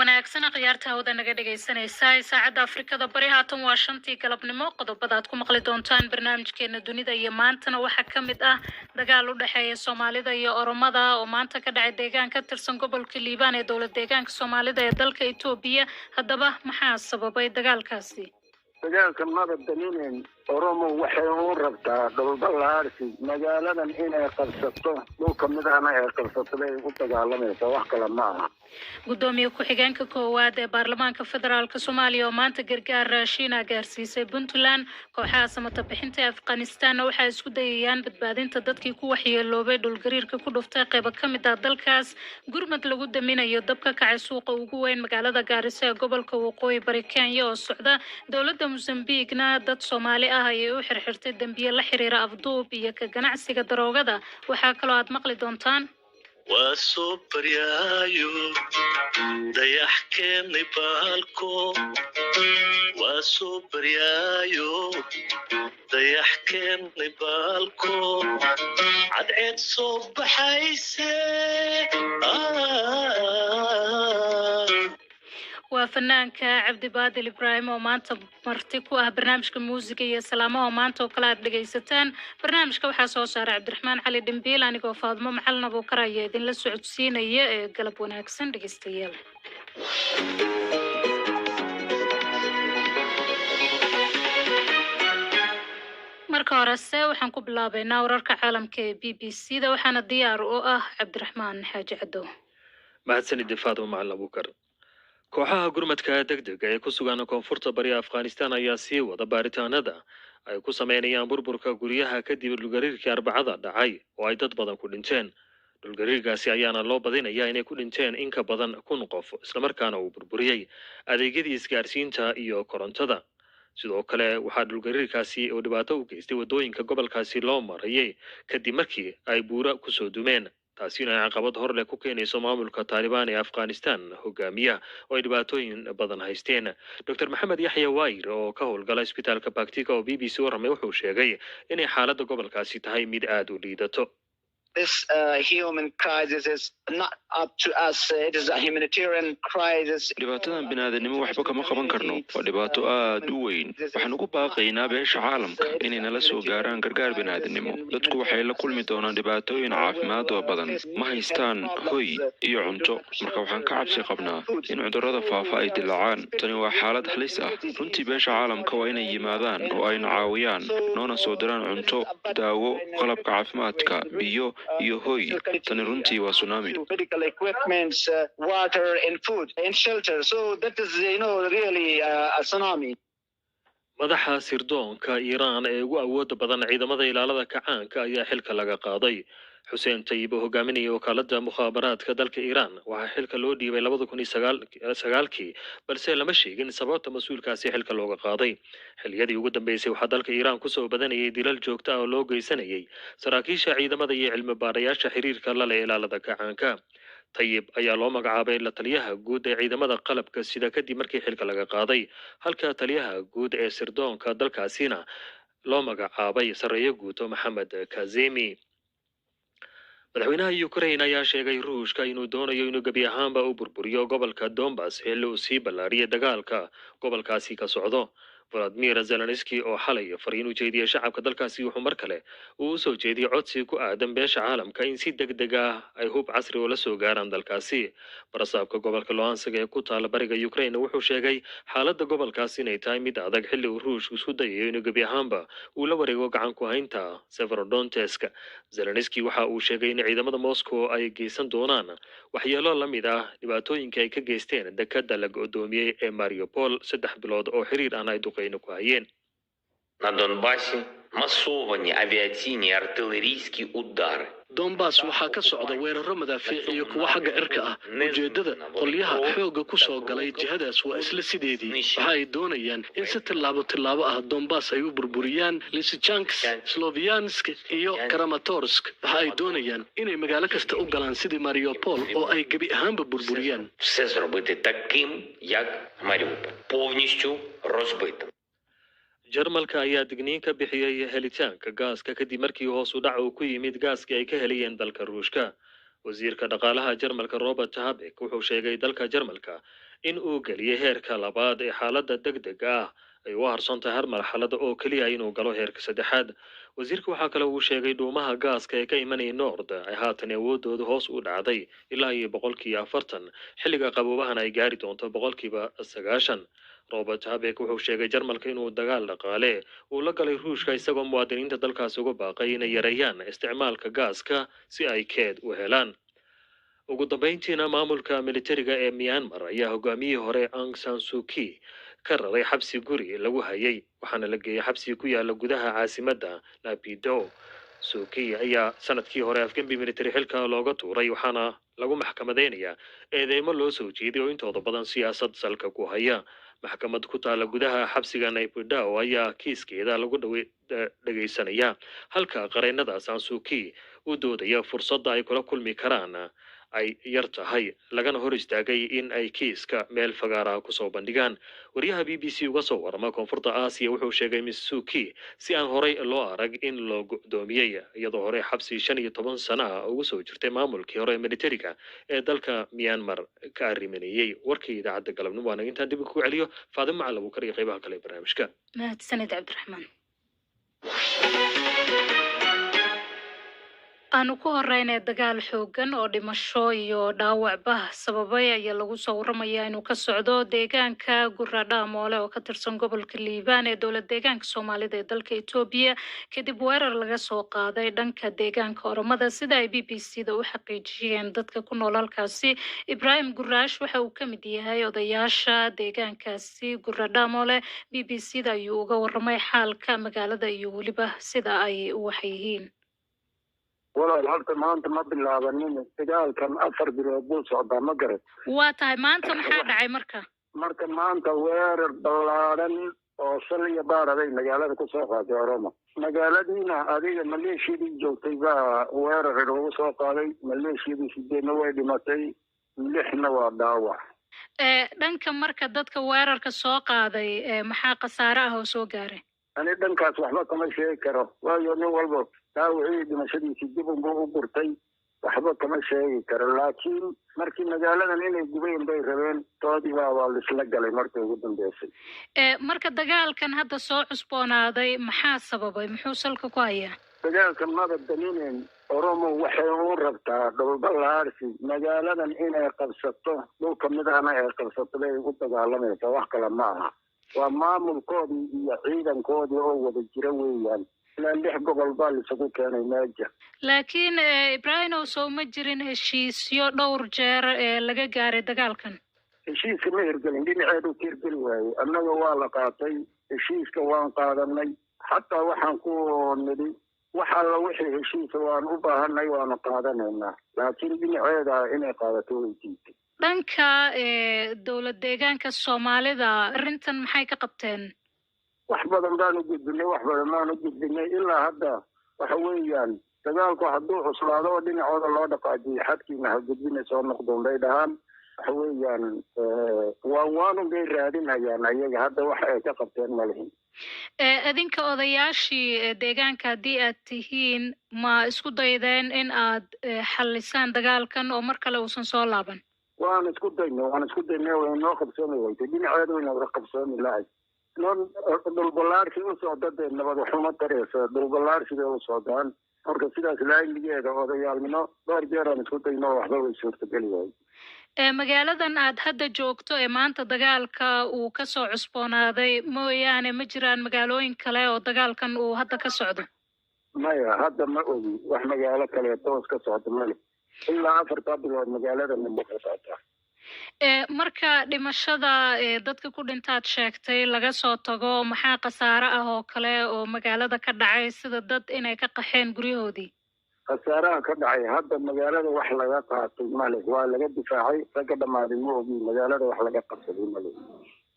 Wanaagsan, khiyaarta hawada naga dhegaysanaysa. Saacadda Afrikada Bari haatan waa 5-tii galabnimo. Qodobada aad ku maqli doontaan barnaamijkeena Dunida iyo Maantana waxaa ka mid ah dagaal u dhexeeya Soomaalida iyo Oromada oo maanta ka dhacay deegaan ka tirsan gobolka Liibaan ee dowlad deegaanka Soomaalida ee dalka Itoobiya. Haddaba, maxaa sababay dagaalkaasi? Dagaalka maba daninen. Oromo waxay u rabtaa dhulballaarsi, magaaladan inay qabsato, dhulka midahana ay qabsato bay u dagaalamaysaa, wax kale ma aha. Gudoomiye ku-xigeenka koowaad ee baarlamaanka federaalka Soomaaliya oo maanta gargaar raashiina gaarsiisay Puntland. Kooxaha samata bixinta ee Afghanistanna waxay isku dayayaan badbaadinta dadkii ku waxyeeloobay dhulgariirka ku dhuftay qeybo ka mid ah dalkaas. Gurmad lagu daminayo dab ka kacay suuqa ugu weyn magaalada Gaarisa ee gobolka Waqooyi Bari Kenya oo socda. Dowladda Mosambiigna dad Soomaali ah ayay u xirxirtay dembiye la xiriira afduub iyo ka ganacsiga daroogada. Waxaa kaloo aad maqli doontaan: Waa soo baryaayo, dayax keenay baalko, waa soo baryaayo, dayax keenay baalko, cadceed soo baxayse. Waa fanaanka Cabdibaadil Ibraahim oo maanta marti ku ah barnaamijka Muusiga iyo Salaamaha oo maanta oo kale aad dhegaysataan. Barnaamijka waxaa soo saaray Cabdiraxmaan Cali Dhimbiil. Anigoo Faadmo Macalin Abuukar ayaa idinla socodsiinaya ee galab wanaagsan, dhegeystayaal. Marka horese waxaan ku bilaabeynaa wararka caalamka ee BBC da, waxaana diyaar u ah Cabdiraxmaan Xaaji Cadow. Mahadsanid, Faadmo Macalin Abuukar. Kooxaha gurmadka degdega ee ku sugan koonfurta bari Afghanistan ayaa sii wada baaritaanada ay ku sameynayaan burburka guryaha kadib dhulgariirkii Arbacada dhacay oo ay dad badan ku dhinteen. Dhulgariirkaasi ayaana loo badinayaa inay ku dhinteen in ka badan 1000 qof, islamarkaana uu burburiyey adeegyadii isgaarsiinta iyo korontada. Sidoo kale waxaa dhulgariirkaasi oo dhibaato u geystay waddooyinka gobolkaasi loo marayay kadib markii ay buura kusoo dumeen, taasina ay caqabad hor leh ku keenayso maamulka Taalibaan ee Afghanistan hogaamiya oo ay dhibaatooyin badan haysteen. Dr Maxamed Yaxya Wayr oo ka howlgala isbitaalka Baktika oo BBC warramay wuxuu sheegay inay xaaladda gobolkaasi tahay mid aada u liidato. This human crisis is not up to us. It is a humanitarian crisis. Dhibaatadan biniaadanimo waxba kama qaban karno, waa dhibaato aad u weyn. Waxaan ugu baaqaynaa beesha caalamka inay nala soo gaaraan gargaar biniaadanimo. Dadku waxay la kulmi doonaan dhibaatooyin caafimaad oo badan, ma haystaan hoy iyo cunto, marka waxaan ka cabsi qabnaa in cudurrada faafa ay dilaacaan. Tani waa xaalad halis ah runtii. Beesha caalamka waa inay yimaadaan oo ayna caawiyaan, noona soo diraan cunto, daawo, qalabka caafimaadka, biyo iyo hoy. Tani runtii waa tsunami. Medical equipment, water and food and shelter. So that is really a tsunami. Madaxa sirdoonka Iiraan ee ugu awooda badan ciidamada ilaalada kacaanka ayaa xilka laga qaaday. Xuseen Tayib oo hogaaminaya wakaaladda mukhaabaraadka dalka Iiraan waxaa xilka loo dhiibay 2009-kii, balse lama sheegin sababta mas-uulkaasi xilka looga qaaday. Xilliyadii ugu dambeysay waxaa dalka Iiraan kusoo badanayay dilal joogto ah oo loo geysanayay saraakiisha ciidamada iyo cilmi baarayaasha xiriirka la leh ilaalada kacaanka. Tayib ayaa loo magacaabay la taliyaha guud ee ciidamada qalabka sida kadib markii xilka laga qaaday, halka taliyaha guud ee sirdoonka dalkaasina loo magacaabay sarreeyo guuto Maxamed Kazemi. Madaxweynaha Ukraine ayaa sheegay Ruushka inuu doonayo inuu gebi ahaanba u burburiyo gobolka Donbas xilli uu sii ballaariyay dagaalka gobolkaasi ka socdo. Valadimir Zelenski oo xalay fariin u jeediyey shacabka dalkaasi wuxuu mar kale uu usoo jeediyey codsi ku aadan beesha caalamka in si deg deg ah ay hub casri oo la soo gaaraan dalkaasi. Barasaabka gobolka Luhansk ee ku taala bariga Ukraine wuxuu sheegay xaaladda gobolkaasi inay tahay mid adag xilli uu Ruushku isku dayayo inuu gebi ahaanba uu la wareego gacan ku haynta Severodonetsk. Zelenski waxa uu sheegay in ciidamada Moscow ay geysan doonaan waxyeelo la mid ah dhibaatooyinka ay ka geysteen dekadda la go'doomiyey ee Mariupol, 3 bilood oo xiriir aan ay duqeyno ku hayeen. На Донбасі масовані авіаційні і артилерійські удари. Donbas waxaa ka socda weeraro madaafiic iyo kuwo xagga cirka ah. Ujeeddada qolyaha xoogga ku soo galay jihadaas waa isla sideedii. Waxa ay doonayaan in si tillaabo tillaabo ah Donbas ay u burburiyaan: Lysychansk, Sloviansk iyo Kramatorsk. Waxa ay doonayaan inay magaalo kasta u galaan sidii Mariupol oo ay gebi ahaanba burburiyaan. Все зробити таким, як Маріуполь, повністю розбитим. Jarmalka ayaa digniin ka bixiyey helitaanka gaaska kadib markii hoos u dhac uu ku yimid gaaskii ay ka helayeen dalka Ruushka. Wasiirka dhaqaalaha Jarmalka Robert Habeck wuxuu sheegay dalka Jarmalka in uu geliyey heerka labaad ee xaaladda degdega ah, ay u harsan tahay har marxalada oo keliya inuu galo heerka saddexaad. Wasiirka waxaa kale uu sheegay dhuumaha gaaska ee ka imanaya Nord ay haatan awoodooda hoos u dhacday ilaa iyo 40%, xilliga qaboobahana ay gaari doonto 90%. Robert Habeck wuxuu sheegay Jarmalka inuu dagaal dhaqaale uu la galay Ruushka, isagoo muwaadiniinta dalkaasi uga baaqay inay yareeyaan isticmaalka gaaska si ay keed u helaan. Ugu dambeyntiina, maamulka militariga ee Myanmar ayaa hogaamiyihii hore Aung San Suu Kyi ka raray xabsi guri lagu hayay, waxaana la geeyey xabsi ku yaala gudaha caasimadda Naypyidaw. Suu Kyi ayaa sanadkii hore afgembi military xilka looga tuuray, waxaana lagu maxkamadeynayaa eedeymo loo soo jeeday oo intooda badan siyaasad salka ku haya. Maxkamad ku taala gudaha xabsiga Naypyidaw ayaa kiiskeeda lagu dhegaysanaya, halka qareennada San Suu Kyi u doodaya fursadda ay kula kulmi karaan ay yar tahay, lagana hor istaagay in ay kiiska meel fagaaraha kusoo bandhigaan. Wariyaha BBC uga soo warama Koonfurta Aasiya wuxuu sheegay Miss Suu Kyi si aan horey loo arag in loo go'doomiyey, iyadoo horey xabsi 15 sana ah ugu soo jirtay maamulkii hore ee militariga ee dalka Myanmar ka arriminayey. Warkii idaacadda galabnimo waana intaan. Dib ku celiyo Faadimo Macalin Abuukar iyo qeybaha kale ee barnaamijka. Mahadsanid, Cabdiraxmaan. Aanu ku horeynay dagaal xoogan oo dhimasho iyo dhaawacba sababay ayaa lagu soo waramayaa inuu ka socdo deegaanka Guradhaamoole oo ka tirsan gobolka Liibaan ee dowlad deegaanka Soomaalida ee dalka Itoobiya, kadib weerar laga soo qaaday dhanka deegaanka Oromada, sida ay BBC da u xaqiijiyeen dadka ku nool halkaasi. Ibraahim Guraash waxa uu ka mid yahay odayaasha deegaankaasi Guradhaamoole. BBC da ayuu uga waramay xaalka magaalada iyo weliba sida ay wax yihiin. Walaal, horta maanta ma bilaabanin dagaalkan, 4 bilood buu socdaa, ma garat? Waa tahay. Maanta maxaa dhacay marka? Marka maanta weerar ballaadhan oo sal iyo baaraday magaalada kusoo qaaday Oromo. Magaaladiina adiga maleeshiyadii joogtay baa weerar lagu soo qaaday. Maleeshiyadii sideedna way dhimatay, lixna waa dhaawac. Dhanka marka dadka weerarka soo qaaday, maxaa khasaare ah oo soo gaaray? Ani dhankaas waxba kama sheegi karo, waayo nin walba dhaawacii dhimashadiisii dib unbuu u gurtay, waxba kama sheegi karo. Laakiin markii magaaladan inay gubeen bay rabeen, toodii baa waa laisla galay markii ugu dambeysay. Marka dagaalkan hadda soo cusboonaaday maxaa sababay? Muxuu salka ku hayaa? Dagaalka maba daninen. Oromo waxay u rabtaa dhulballaarsi, magaaladan inay qabsato, dhulka midahana ay qabsato bay ugu dagaalamaysaa, wax kale ma aha. Waa maamulkoodii iyo ciidankoodii oo wada jira weeyaan. Ilaa lix gobol baa laisugu keenay meeja. Laakiin Ibraahim sow ma jirin heshiisyo dhowr jeer ee laga gaaray dagaalkan? Heshiiska ma hirgelin, dhinaceedu ka hirgeli waayey. Annaga waa la qaatay heshiiska, waan qaadanay. Xataa waxaan ku nidhi wax alla wixii heshiisa waan u baahanay, waanu qaadanaynaa, laakiin dhinaceeda inay qaadato way diiday. Dhanka dowlad deegaanka Soomaalida arrintan maxay ka qabteen? Wax badan baanu gudbinay, wax badan baanu gudbinay. Ilaa hadda waxa weeyaan dagaalku hadduu cuslaado oo dhinacooda loo dhaqaajiyo, xadkiina ha gudbina, soo noqdoon bay dhahaan. Waxa weeyaan waan waanun bay raadinayaan ayaga, hadda wax ay ka qabteen ma lihin. Adinka odayaashii deegaanka haddii aad tihiin, ma isku daydeen in aad xallisaan dagaalkan oo mar kale uusan soo laaban? Waan isku daynay, waan isku daynay. Way noo qabsoomi weytay, dhinaceeda way nooga qabsoomi lahay. Dhulballaarsi u socda dee nabad waxuma tareysa, dhulballaarsi bay u socdaan. Marka sidaas laayligeeda odayaalnimo dhowr jeeraan isku dayno, waxba way suurtageli waayey. Magaaladan aad hadda joogto ee maanta dagaalka uu kasoo cusboonaaday mooyaane, ma jiraan magaalooyin kale oo dagaalkan uu hadda ka socdo? Maya, hadda ma ogi wax magaalo kale toos ka socda male. Ilaa afartaa bilood magaalada ninba ka socotaa. Marka dhimashada dadka ku dhintaad sheegtay laga soo tago, maxaa khasaare ah oo kale oo magaalada ka dhacay, sida dad inay ka qaxeen guryahoodii? Khasaaraha ka dhacay hadda magaalada wax laga qaatay male, waa laga difaacay. Ragga dhammaaday ma ogi, magaalada wax laga qabsaday male.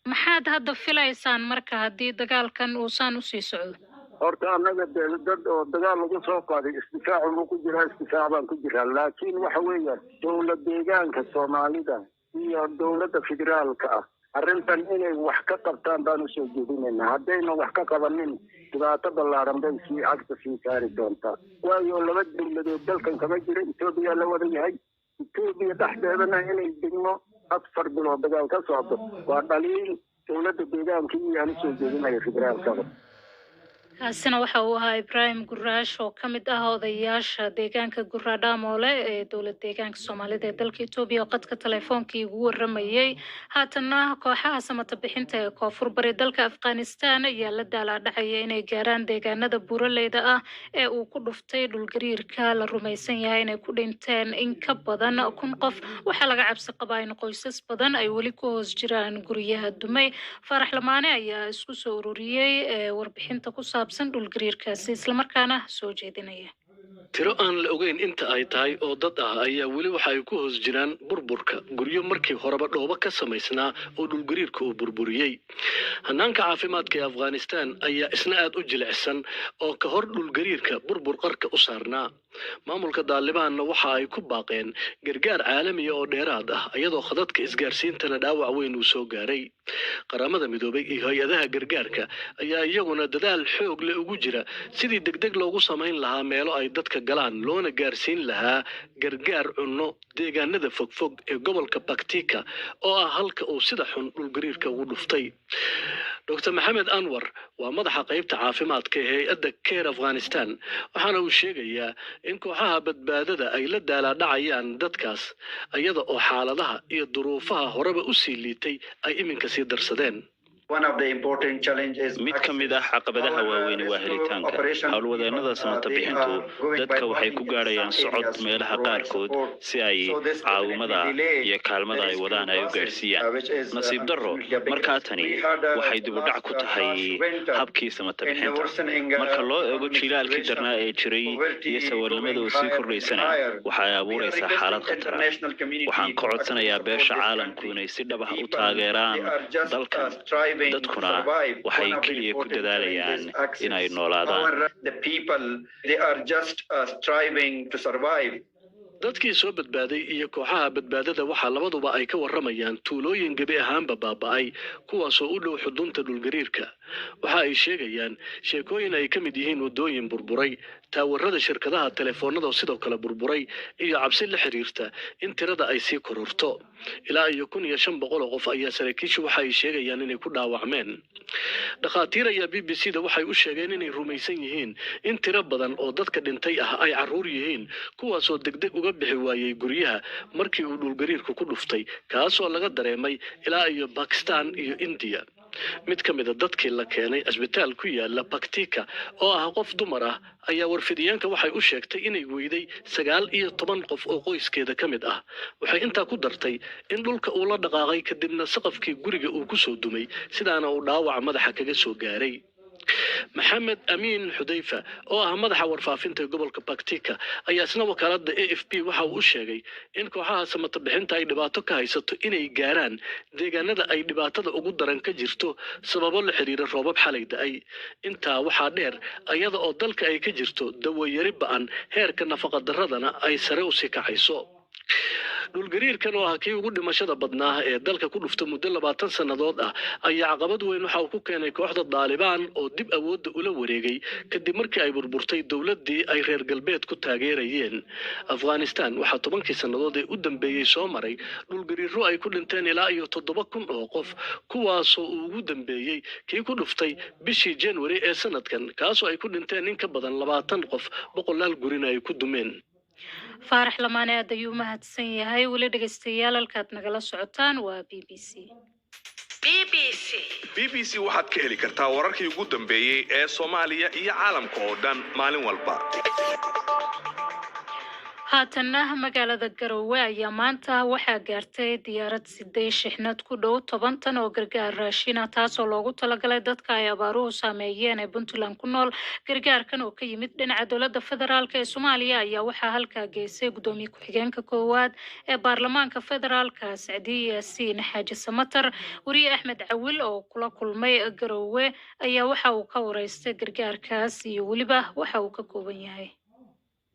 Maxaad hadda filaysaan marka haddii dagaalkan uusan usii socdo? Horta annaga dee dad oo dagaal lagu soo qaaday, isdifaac buu ku jiraa, isdifaac baan ku jiraa. Laakiin waxa weeyaan dowlad deegaanka Soomaalida iyo dowladda federaalka ah Arrintan inay wax ka qabtaan baan usoo jeedinaynaa. Haddayna wax ka qabanin, dhibaato ballaaran bay sii cagta sii saari doontaa, waayo laba dowladood dalkan kama jiro. Etoobiya la wada yahay. Etoobiya dhexdeedana inay degmo 4 bilood dagaal ka socdo waa dhaliil dowladda deegaanka iyo aan usoo jeedinaya federaalkaba. Kaasina waxa uu ahaa Ibraahim Guraash oo ka mid ah odayaasha deegaanka Guraadhaamoole ee dowlad deegaanka Soomaalida ee dalka Etoobiya oo qadka teleefoonkii ugu waramayey. Haatanna kooxaha samata bixinta ee koonfur bari dalka Afghanistan ayaa la daalaadhacaya inay gaaraan deegaanada buuraleyda ah ee uu ku dhuftay dhulgariirka la rumaysan yahay inay ku dhinteen in ka badan 1000 qof. Waxaa laga cabsi qabaa in qoysas badan ay weli ku hoos jiraan guryaha dumay. Faarax Lamaane ayaa isku soo ururiyey ee warbixinta ku saabsan dhulgariirkaasi, islamarkaana soo jeedinaya. Tiro aan la ogeyn inta ay tahay oo dad ah ayaa weli waxa ay ku hoos jiraan burburka guryo markii horeba dhoobo ka samaysnaa oo dhulgariirka uu burburiyey. Hanaanka caafimaadka ee Afghanistan ayaa isna aad u jilicsan oo ka hor dhulgariirka burbur qarka u saarnaa. Maamulka Daalibaanna waxa ay ku baaqeen gargaar caalamiya oo dheeraad ah, iyadoo khadadka isgaarsiintana dhaawac weyn uu soo gaaray. Qaramada Midoobay iyo hay-adaha gargaarka ayaa iyaguna dadaal xoog leh ugu jira sidii degdeg loogu samayn lahaa meelo ay dadka galaan, loona gaarsiin lahaa gargaar cunno deegaanada fogfog ee gobolka Baktika oo ah halka uu sida xun dhulgariirka ugu dhuftay. Dr Maxamed Anwar waa madaxa qaybta caafimaadka ee hay-adda CARE Afghanistan, waxaana uu sheegayaa in kooxaha badbaadada ay la daalaadhacayaan dadkaas, iyada oo xaaladaha iyo duruufaha horeba u sii liitay ay iminka sii darsadeen. Mid ka mid ah caqabadaha waaweyni waa helitaanka howlwadeennada samata bixintu. Dadka waxay ku gaadhayaan socod meelaha qaarkood si ay caawimada iyo kaalmada ay wadaan ay u gaadhsiiyaan. Nasiib darro, markaa tani waxay dibudhac ku tahay habkii samata bixinta. Marka loo eego jilaalkii darnaa ee jiray iyo saboolnimada oo sii kordhaysana, waxay abuuraysaa xaalad khatara. Waxaan ka codsanayaa beesha caalamku inay si dhab ah u taageeraan dalkan. Dadkuna waxay keliya ku dadaalayaan inay noolaadaan. Dadkii soo badbaaday iyo kooxaha badbaadada waxaa labaduba ay ka warramayaan tuulooyin gebi ahaanba baaba'ay, kuwaasoo u dhow xudunta dhulgariirka. Waxa ay sheegayaan sheekooyin ay ka mid yihiin waddooyin burburay, taawarada shirkadaha telefoonada oo sidoo kale burburay, iyo cabsi la xiriirta in tirada ay sii kororto. Ilaa iyo 1500 oo qof ayaa saraakiishu waxa ay sheegayaan inay ku dhaawacmeen. Dhakhaatiir ayaa BBC da waxay u sheegeen inay rumaysan yihiin in tiro badan oo dadka dhintay ah ay carruur yihiin, kuwaasoo degdeg uga bixi waayey guryaha markii uu dhulgariirku ku dhuftay, kaasoo laga dareemay ilaa iyo Bakistan iyo Indiya. Mid ka mid a dadkii la keenay cisbitaal ku yaala Baktika oo ah qof dumar ah ayaa warfidiyeenka waxay u sheegtay inay weyday 19 qof oo qoyskeeda ka mid ah. Waxay intaa ku dartay in dhulka uu la dhaqaaqay, kadibna saqafkii guriga uu ku soo dumay, sidaana uu dhaawaca madaxa kaga soo gaaray. Maxamed Amiin Xudayfa oo ah madaxa warfaafinta ee gobolka Baktika ayaa isna wakaalada AFP waxa uu u sheegay in kooxaha samata bixinta ay dhibaato ka haysato inay gaaraan deegaanada ay dhibaatada ugu daran ka jirto, sababo la xiriira roobab xalay da'ay. Intaa waxaa dheer, iyada oo dalka ay ka jirto dawayari ba'an, heerka nafaqa darradana ay sare usii kacayso. Dhulgariirkan oo ah kii ugu dhimashada badnaa ee dalka ku dhufta muddo 20 sannadood ah ayaa caqabad weyn waxa uu ku keenay kooxda Daalibaan oo dib awoodda ula wareegay kadib markii ay burburtay dowladdii ay reer galbeed ku taageerayeen. Afghanistan waxaa 10kii sannadood ee u dambeeyey soo maray dhulgariiro ay ku dhinteen ilaa iyo 7000 oo qof, kuwaasoo uu ugu dambeeyey kii ku dhuftay bishii January ee sanadkan, kaasoo ay ku dhinteen in ka badan 20 qof, boqolaal gurina ay ku dumeen. Faarax Lamaane aad ayuu u mahadsan yahay. Weli dhegeystayaal, halkaad nagala socotaan waa BBC. BBC waxaad ka heli kartaa wararkii ugu dambeeyey ee Soomaaliya iyo caalamka oo dhan maalin walba. Haatanna magaalada Garowe ayaa maanta waxaa gaartay diyaarad siday shixnad ku dhow 10 tan oo gargaar raashina, taasoo loogu talagalay dadka ay abaaruhu saameeyeen ee Puntland ku nool. Gargaarkan oo ka yimid dhinaca dowladda federaalk ee Soomaaliya ayaa waxaa halkaa geysay gudoomiye ku-xigeenka koowaad ee baarlamaanka federaalka, Sacdiye Yaasiin Xaaji Samatar. Weriye Axmed Cawil oo kula kulmay Garowe ayaa waxa uu ka wareystay gargaarkaas iyo weliba waxa uu ka kooban yahay.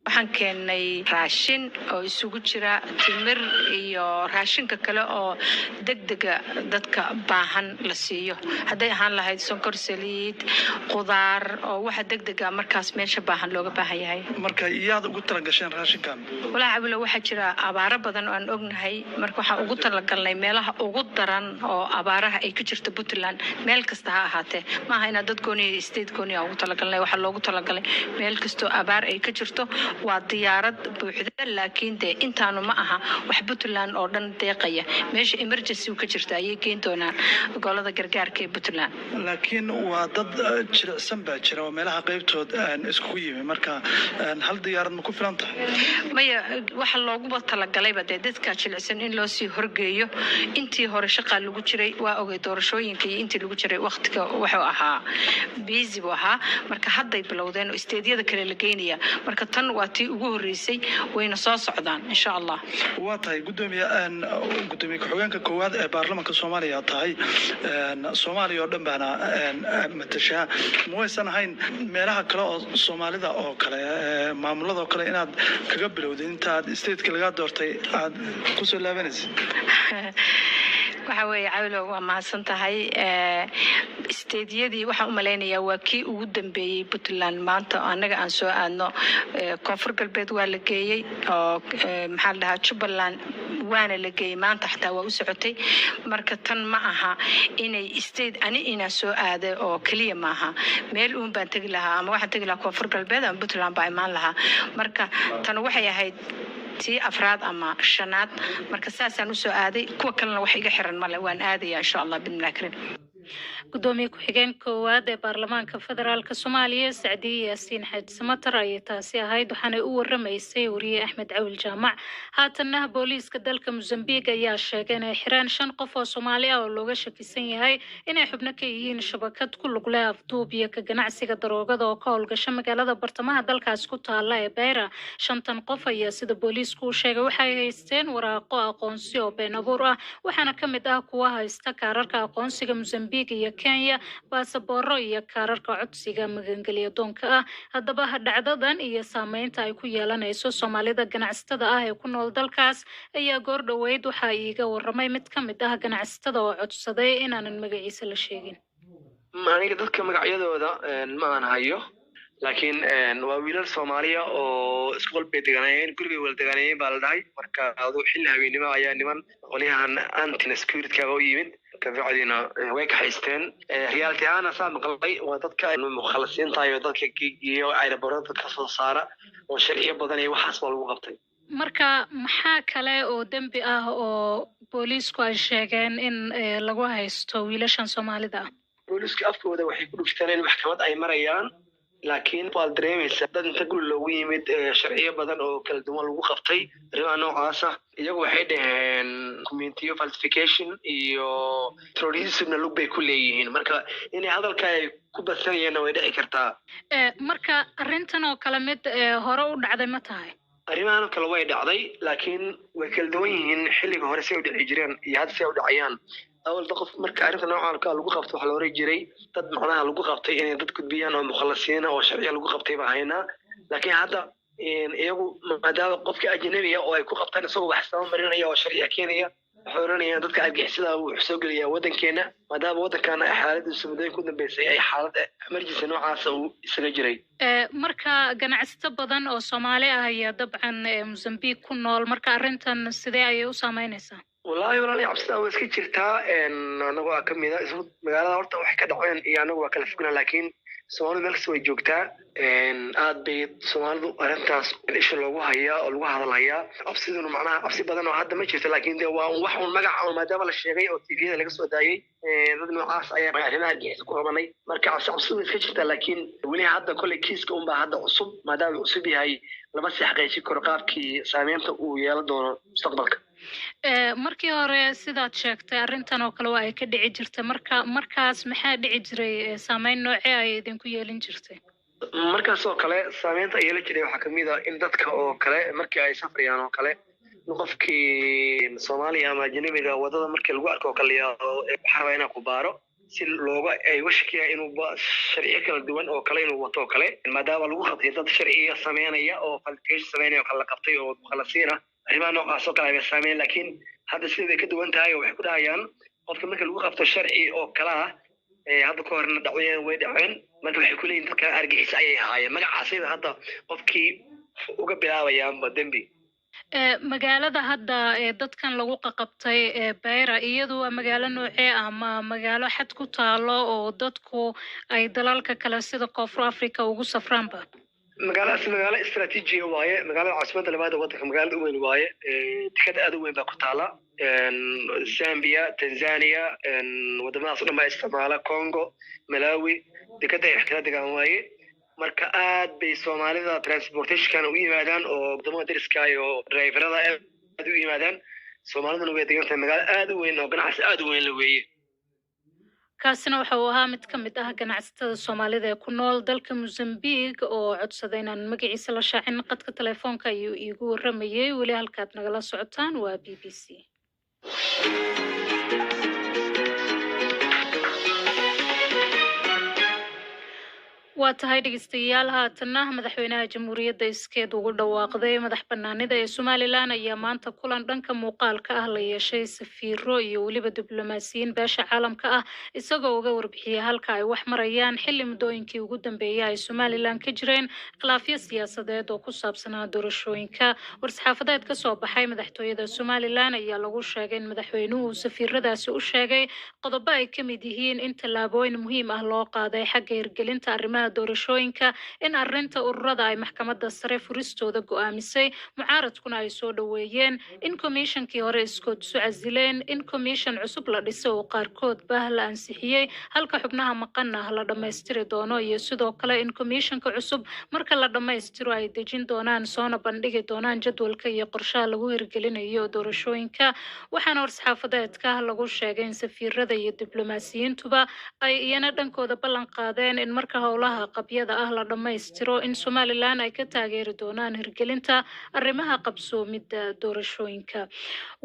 Waxaan keennay raashin oo isugu jira timir iyo raashinka kale oo degdega dadka baahan la siiyo, hadday ahaan lahayd sonkor, saliid, qudaar oo waxa degdega markaas meesha baahan looga baahan yahay. Marka yaad ugu talagasheen raashinkan? Walaa Cabilo, waxaa jira abaaro badan oo aan ognahay. Marka waxaan ugu talagalnay meelaha ugu daran oo abaaraha ay ka jirto Puntland, meel kasta ha ahaatee. Maaha inaad dad gooni, state gooni aan ugu talagalnay. Waxaa loogu talagalay meel kastoo abaar ay ka jirto. Waa diyaarad buuxda, laakiin dee intaanu ma aha wax Puntland oo dhan deeqaya. Meesha emergency ka jirta ayay keeni doonaan golada gargaarka ee Puntland. Laakiin waa dad jilicsan baa jira oo meelaha qaybtood iskugu yimi. Marka hal diyaarad ma ku filan tahay? Maya, waxa looguba talagalayba dee dadka jilicsan in loo sii horgeeyo. Intii hore shaqaa lagu jiray, waa ogay, doorashooyinka iyo intii lagu jiray waqtiga wuxuu ahaa busy buu ahaa. Marka hadday bilowdeen oo state-yada kale la geynaya. Marka tan waa tii ugu horreysay, wayna soo socdaan insha Allah. Waa tahay, gudoomiye. Gudoomiye ku-xigeenka koowaad ee baarlamaanka Soomaaliya tahay, Soomaaliya oo dhan baana matashaa. Ma waysan ahayn meelaha kale oo Soomaalida oo kale, maamulada oo kale, inaad kaga bilowdid intaad stateka lagaa doortay aad kusoo laabanaysid? Waxa weeye Cawilo, waa mahadsan tahay. State-yadii waxaan u malaynayaa waa kii ugu dambeeyey Puntland maanta annaga aan soo aadno. Koonfur Galbeed waa la geeyey oo maxaa la dhahaa, Jubbaland waana la geeyey, maanta xataa waa u socotay. Marka tan ma aha inay state ani inaan soo aada oo keliya maaha. Meel uun baan tegi lahaa, ama waxaan tegi lahaa Koonfur Galbeed ama Puntland baa imaan lahaa. Marka tan waxay ahayd tii afraad ama shanaad. Marka saasaan usoo aaday. Kuwa kalena wax iga xiran male, waan aadaya insha Allah bidnillahi karim. Gudoomiye ku-xigeen koowaad ee baarlamaanka federaalka Soomaaliya Sacdiye Yaasiin Xaaji Samatar ayay taasi ahayd, waxaanay u waramaysay wariye Axmed Cawil Jaamac. Haatanna booliiska dalka Mosambique ayaa sheegay inay xireen shan qof oo Soomaali ah oo looga shakisan yahay inay xubno ka yihiin shabakad ku lug leh afduub iyo ka ganacsiga daroogada oo ka howlgasha magaalada bartamaha dalkaas ku taala ee Beira. Shantan qof ayaa, sida booliisku u sheegay, waxay haysteen waraaqo aqoonsi oo been abuur ah, waxaana ka mid ah kuwa haysta kaararka aqoonsiga Mosambique iyo Kenya, baasabooro iyo kaararka codsiga magangelya doonka ah. Haddaba dhacdadan iyo saameynta ay ku yeelanayso Soomaalida ganacsatada ah ee ku nool dalkaas ayaa goor dhoweyd waxaa iiga waramay mid ka mid ah ganacsatada oo codsaday inaanan magaciisa la sheegin. Aniga dadka magacyadooda ma aan hayo, laakiin waa wiilal Soomaaliya oo isku qol bay deganaayeen, gurigay wala deganaayeen baa la dhahay. Marka adu xilli habeennimo ayaa niman qolyahan anti security u yimid, kabacdina way kaxaysteen. Reality ahaana saa maqlay, waa dadka mukhalasiinta iyo dadka iyo airportada dadka soo saara oo sharciyo badan iyo waxaas waa lagu qabtay. Marka maxaa kale oo dembi ah oo booliisku ay sheegeen in lagu haysto wiilashan Soomaalida ah? Booliiska afkooda waxay ku dhufteen in maxkamad ay marayaan, laakiin waad dareemaysaa dad inta guri loogu yimid sharciyo badan oo kala duwan lagu qabtay, arrimaha noocaasa. Iyagu waxay dhaheen documentiyo falsification iyo terrorismna lug bay ku leeyihiin. Marka inay hadalka ay ku badsanayeenna way dhici kartaa. Marka arrintan oo kale mid hore u dhacday ma tahay? Arrimahan oo kale way dhacday, laakiin way kala duwan yihiin xilliga hore si ay u dhici jireen iyo hadda si ay u dhacayaan. Awalba qof marka arrinta noocan kale lagu qabto waxaa la oran jiray dad macnaha lagu qabtay inay dad gudbiyaan oo mukhalasiina oo sharciya lagu qabtay baan haynaa. Laakiin hadda iyagu maadaama qofka ajnabiga oo ay ku qabtaan isagoo wax sama marinaya oo sharciya keenaya, waxay oranayaan dadka argixisada wuxuu soo gelayaa waddankeena, maadaama waddankaana ay xaaladiisu muddooyin ku dambeysay ay xaalad emergency noocaasa uu isaga jiray. Marka ganacsato badan oo Soomaali ah ayaa dabcan Mozambique ku nool. Marka arrintan sidee ayay u saameynaysaa? Wallaahi walaal, cabsida waa iska jirtaa. Anagoo ah kamid a isku magaalada horta waxay ka dhaceen iyo anagu waa kala fognaa, laakiin Soomaalidu meel kasta way joogtaa. Aad bay Soomaalidu arrintaas isha loogu hayaa oo lagu hadalhayaa. Cabsiduna macnaha cabsi badan oo hadda ma jirto, laakiin de waa un wax un magaca un maadaama la sheegay oo tviyada laga soo daayey, dad noocaas ayaa arrimaha argixisa ku qabanay. Marka cabsidu way iska jirtaa, laakiin weli hadda kolley kiiska unbaa hadda cusub. Maadaama uu cusub yahay, lama sii xaqiijin karo qaabkii saameynta uu yeelan doono mustaqbalka. Markii hore sidaad sheegtay arrintan oo kale waa ay ka dhici jirtay. Marka markaas maxaa dhici jiray? Saameyn noocee ay idinku yeelin jirtay? Markaas oo kale saameynta ay yeelan jiray waxaa kamid ah in dadka oo kale markii ay safrayaan oo kale, in qofkii Soomaaliya ama ajnabiga wadada markii lagu arko oo kale waxaa rabaa inaan ku baaro. Si looga ay uga shakiyaan inuu sharciyo kala duwan oo kale inuu wato oo kale, maadaama lagu qabtay dad sharciya sameynaya oo falsification sameynaya oo kale la qabtay oo mukhalasiin ah. Arrimaha noocaas oo kale ay saameyn, laakiin hadda sidii bay ka duwan tahay oo waxay ku dhahayaan qofka marka lagu qabto sharci oo kale ah, hadda ka horna dhacdooyin way dhaceen. Marka waxay ku leeyihin dadka argixis ayay ahaayeen, magacaasayda hadda qofkii uga bilaabayaanba dembi. Magaalada hadda ee dadkan lagu qaqabtay ee Beira, iyadu waa magaalo noocee ah? Ma magaalo xad ku taalo oo dadku ay dalalka kale sida Koonfur Africa ugu safraanba? Magaaladaas magaalo istaraatiijiya waaye, magaalada caasimadda labaad ee waddanka, magaalada u weyn waaye. Deked aad u weyn baa ku taala. Zambia, Tanzania, wadamadaas o dhan baa isticmaala, Congo, Malawi, dekeda ay wax kala degaan waaye. Marka aad bay Soomaalida transportationkan u yimaadaan oo wadamada deriska iyo driverada aad u yimaadaan. Soomaaliduna way degan tahay, magaalo aad u weyn oo ganacsi aad u weyn la weeye. Kaasina waxa uu ahaa mid ka mid ah ganacsatada Soomaalida ee ku nool dalka Mozambique oo codsaday inaan magaciisa la shaacin. Qadka telefoonka ayuu iigu waramayey. Weli halkaad nagala socotaan waa BBC. Waa tahay dhegeystayaal, haatanna madaxweynaha jamhuuriyadda iskeed ugu dhawaaqday madax banaanida ee Somalilan ayaa maanta kulan dhanka muuqaalka ah la yeeshay safiiro iyo weliba diblomaasiyiin beesha caalamka ah, isagoo uga warbixiyey halka ay wax marayaan xilli muddooyinkii ugu dambeeyay ay Somalilan ka jireen khilaafyo siyaasadeed oo ku saabsanaa doorashooyinka. War-saxaafadeed ka soo baxay madaxtooyada Somalilan ayaa lagu sheegay in madaxweynuhu safiiradaasi u sheegay qodobo ay ka mid yihiin in tallaabooyin muhiim ah loo qaaday xagga hirgelinta arrimaha doorashooyinka, in arrinta ururada ay maxkamadda sare furistooda go'aamisay, mucaaradkuna ay soo dhoweeyeen, in komishankii hore iskood isu casileen, in komishan cusub la dhisay oo qaarkoodba la ansixiyey halka xubnaha maqanna la dhammaystiri doono, iyo sidoo kale in komishanka cusub marka la dhammaystiro ay dejin doonaan soona bandhigi doonaan jadwalka iyo qorshaha lagu hirgelinayo doorashooyinka. Waxaana war-saxaafadeedka lagu sheegay in safiirada iyo diblomaasiyiintuba ay iyana dhankooda ballan qaadeen in marka howlaha qabyada ah la dhammaystiro in Somalilan ay ka taageeri doonaan hirgelinta arrimaha qabsoomidda doorashooyinka.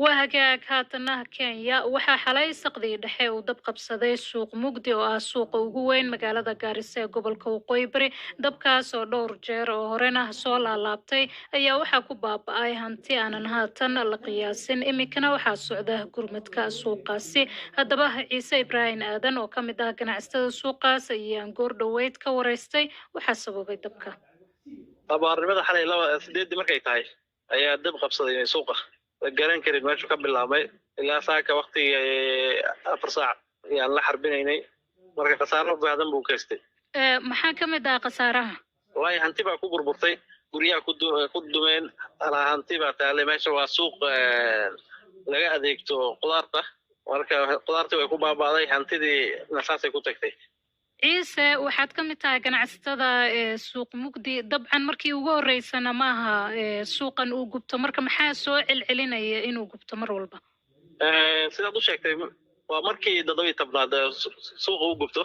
Waa hagaag, haatana Kenya. Waxaa xalay saqdii dhexe uu dab qabsaday suuq Mugdi oo ah suuqa ugu weyn magaalada Gaarisa ee gobolka Waqooyi Bari. Dabkaas oo dhowr jeer oo horena soo laalaabtay ayaa waxaa ku baaba'ay hanti aanan haatan la qiyaasin. Iminkana waxaa socda gurmadka suuqaasi. Haddaba Ciise Ibraahim Aadan oo ka mid ah ganacsatada suuqaas ayaan goor dhoweyd ka waraystay waxaa sababay dabka. Abaarnimada xalay 8:00 markay tahay ayaa dab qabsaday suuqa, la garan karin meeshuu ka bilaabmay. Ilaa saaka waqtigii 4 saac ayaan la xarbinaynay. Marka khasaaro badan buu geystay. Maxaa ka mid ah khasaaraha? Wallaahi hanti baa ku burburtay, guryaha ku dumeen, alaa hanti baa taalay meesha. Waa suuq laga adeegto qudaarta, marka qudaartii way ku baaba'day, hantidii nasaasay ku tagtay. Ciise, waxaad ka mid tahay ganacsatada ee suuq Mugdi. Dabcan markii ugu horeysana maaha suuqan uu gubto, marka maxaa soo celcelinaya inuu gubto mar walba? Sidaad u sheegtay, waa markii 17aad suuqa u gubto.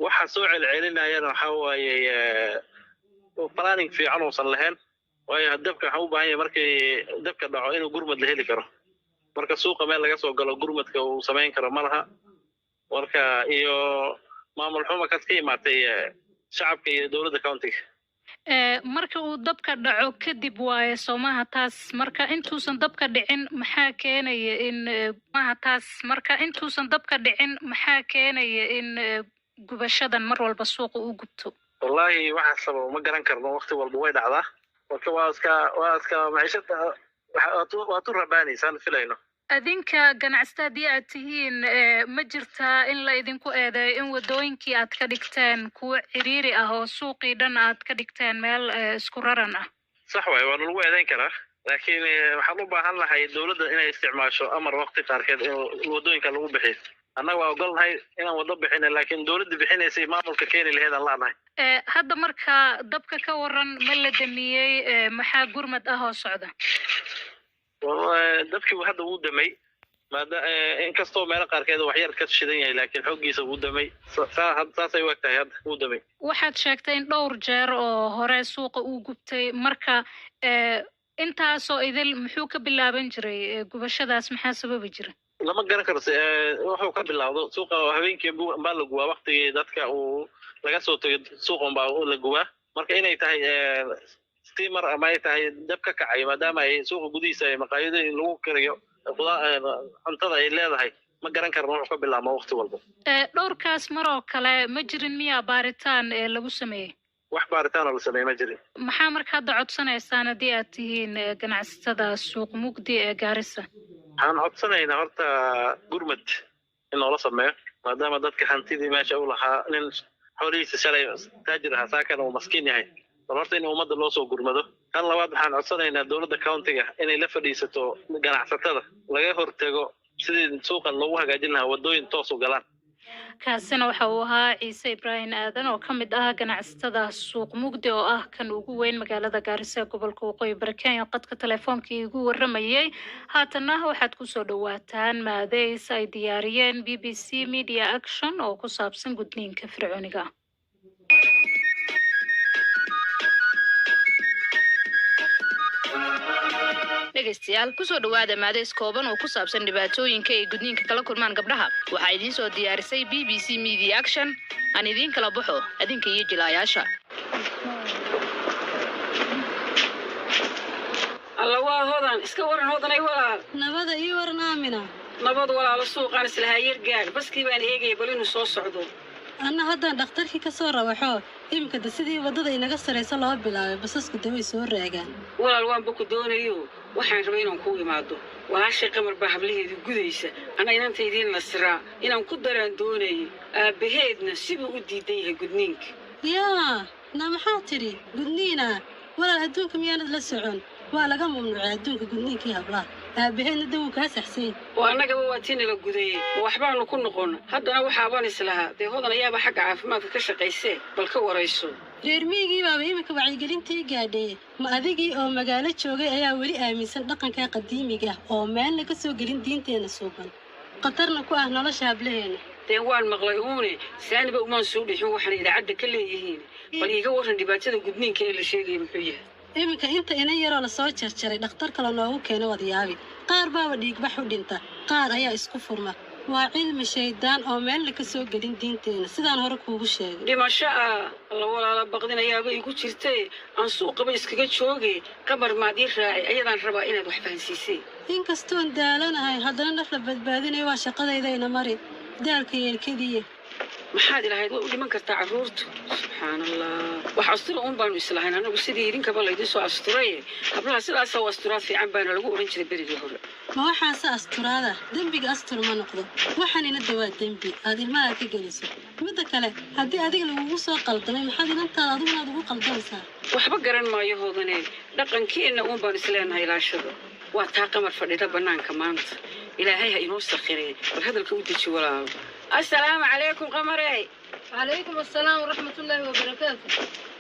Waxa soo celcelinayana waxaa waaye planning fiican uusan lahayn, waayo dabka waxaa u baahan yahay markii dabka dhaco inuu gurmad la heli karo. Marka suuqa meel laga soo galo gurmadka uu samayn karo ma laha. Marka iyo maamul xumo kas ka imaatay shacabka iyo dowladda countiga. Marka uu dabka dhaco kadib waaye soomaha taas? Marka intuusan dabka dhicin maxaa keenaya in maha taas? Marka intuusan dabka dhicin maxaa keenaya in gubashadan mar walba suuqa uu gubto? Wallaahi waxa sababa ma garan karno, waqti walba way dhacdaa. Marka waa iska maciishada waa tu rabaanaysaan filayno. Adinka ganacsata haddii aad tihiin, ma jirtaa in la idinku eedeeyo in wadooyinkii aad ka dhigteen kuwo ciriiri ah oo suuqii dhan aad ka dhigteen meel isku raran ah? Sax waay, waa lagu eedeyn karaa, laakiin waxaan u baahan lahay dowladda inay isticmaasho amar waqti qaarkeed in wadooyinka lagu bixiyo. Annaga waa ogolnahay inaan waddo bixina, laakiin dowladda bixinaysay maamulka keeni laheyd aan la'nahay. Hadda marka dabka ka waran, ma la damiyey? Maxaa gurmad ah oo socda? Dabkii hadda wuu damay, maada inkastoo meelo qaarkeed wax yar ka shidan yahay, laakiin xooggiisa wuu damay. Saasay u eg tahay, hadda wuu damay. Waxaad sheegtay in dhowr jeer oo hore suuqa uu gubtay. Marka intaasoo idil muxuu ka bilaaban jiray? Gubashadaas maxaa sababi jira? Lama garan karo wuxuu ka bilowdo suuqa. Habeenkii baa la gubaa, waktigii dadka uu laga soo tago suuqa unbaa la gubaa. Marka inay tahay steamer ama ay tahay dab ka kacay, maadaama ay suuqa gudihiisa ay maqaayadooyin lagu kariyo cuntada ay leedahay, ma garan karno wuxuu ka bilaabma waqti walba. Dhowrkaas mar oo kale ma jirin miyaa baaritaan ee lagu sameeyey? Wax baaritaan oo la sameeyey ma jirin. Maxaa marka hadda codsanaysaan haddii aad tihiin ganacsatada Suuq Mugdi ee Gaarisa? Waxaan codsanaynaa horta gurmad in loola sameeyo, maadaama dadka hantidii meesha u lahaa, nin xoolihiisa shalay taajir ahaa saakana uu maskiin yahay. Bal horta in ummadda loo soo gurmado. Tan labaad, waxaan codsanaynaa dowladda countiga inay la fadhiisato ganacsatada, laga hortago sidii suuqan loogu hagaajin lahaa waddooyin toos u galaan. Kaasina waxa uu ahaa Ciise Ibraahim Aadan oo ka mid ah ganacsatada Suuq Mugdi oo ah kan ugu weyn magaalada Gaarisa ee gobolka Waqooyi Bari Kenya, qadka teleefoonkii igu waramayey. Haatanna waxaad kusoo dhawaataan maadeys ay diyaariyeen BBC Media Action oo ku saabsan gudniinka fircooniga. Dhegaystayaal, kusoo dhowaada maadeys kooban oo ku saabsan dhibaatooyinka ay gudniinka kala kulmaan gabdhaha. Waxaa idiin soo diyaarisay BBC Media Action. Aan idiin kala baxo adinka iyo jilaayaasha. Alla, waa Hodan! Iska waran, Hodanay walaal? Nabada, ii waran, Aamina. Nabad walaalo. Suuqaan islahaa yar gaadh, baskii baan eegaya bal inuu soo socdo. Anna haddaan dhakhtarkii ka soo rawaxo iminka de sidii waddada inaga saraysa loo bilaabay, basasku de way soo raagaan. Walaal, waanba ku doonayo, waxaan rabay inaan kuu imaado. Walaashay Qamar baa hablaheedu gudaysa, anna inantaydiin Nasraa inaan ku daraan doonayay. Aabbaheedna sibuu u diidan yahay gudniinka. Yaa, na maxaa tidhi? Gudniina? Walaal, adduunka miyaanad la socon? Waa laga mamnuucay adduunka gudniinkii hablaha. Aabbaheedna de wuu kaa saxsany. Oo annagaba waa tii nala gudayey, ma waxbaanu ku noqon? Haddana waxaabaan islahaa dee Hodan ayaaba xagga caafimaadka ka shaqaysee, bal ka warayso. Reer miyigii baaba iminka wacyigelintii gaadhay. Ma adigii oo magaalo joogay ayaa weli aaminsan dhaqanka qadiimiga ah oo meelna ka soo gelin diinteenna suuban, khatarna ku ah nolosha hablaheena? Dee waan maqlay uune, saaniba umaan soo dhixin waxaana idaacadda ka leeyihiin. Bal iiga warran dhibaatada gudniinka ee la sheegaya, muxuu yahay? Iminka inta inan yaroo lasoo jarjaray dhakhtar kale noogu keeno waad yaabi. Qaar baaba dhiigbax u dhinta, qaar ayaa isku furma. Waa cilmi shaydaan oo meelna ka soo gelin diinteena, sidaan hore kuugu sheegay. Dhimasho ah! Alla walaala, baqdinayaaba igu jirtay. Aan suuqaba iskaga jooge, Qamar maad ii raaci? Ayadaan rabaa inaad wax fahansiisay. Inkastoon daalanahay, haddana naf la badbaadinayo waa shaqadayda. Ina mari, daalka yeelkadiiya. Maxaad ilahayd, way u dhiman kartaa carruurtu. Subxaan Allah, wax astura uun baanu islahayn anagu, sidii idinkaba laydin soo asturaye. Hablaha sidaasaa u asturaad fiican baana lagu odhan jiray berigii hore. Ma waxaase asturaada? Dembiga astur ma noqdo. Waxaanina de waa dembi aad ilmaha ka geliso. Midda kale, haddii adiga lagugu soo qaldamay, maxaad inantaada adiguna aad ugu qaldamaysaa? Waxba garan maayo, Hoodane. Dhaqankeenna uun baan isleenahay ilaashada. Waa taa Qamar fadhida bannaanka maanta. Ilaahay ha inoo sakhiree, bal hadalka u deji walaalo. Assalaamu calaykum, Qamarey. Calaykum assalaam waraxmatullaahi wabarakaatu.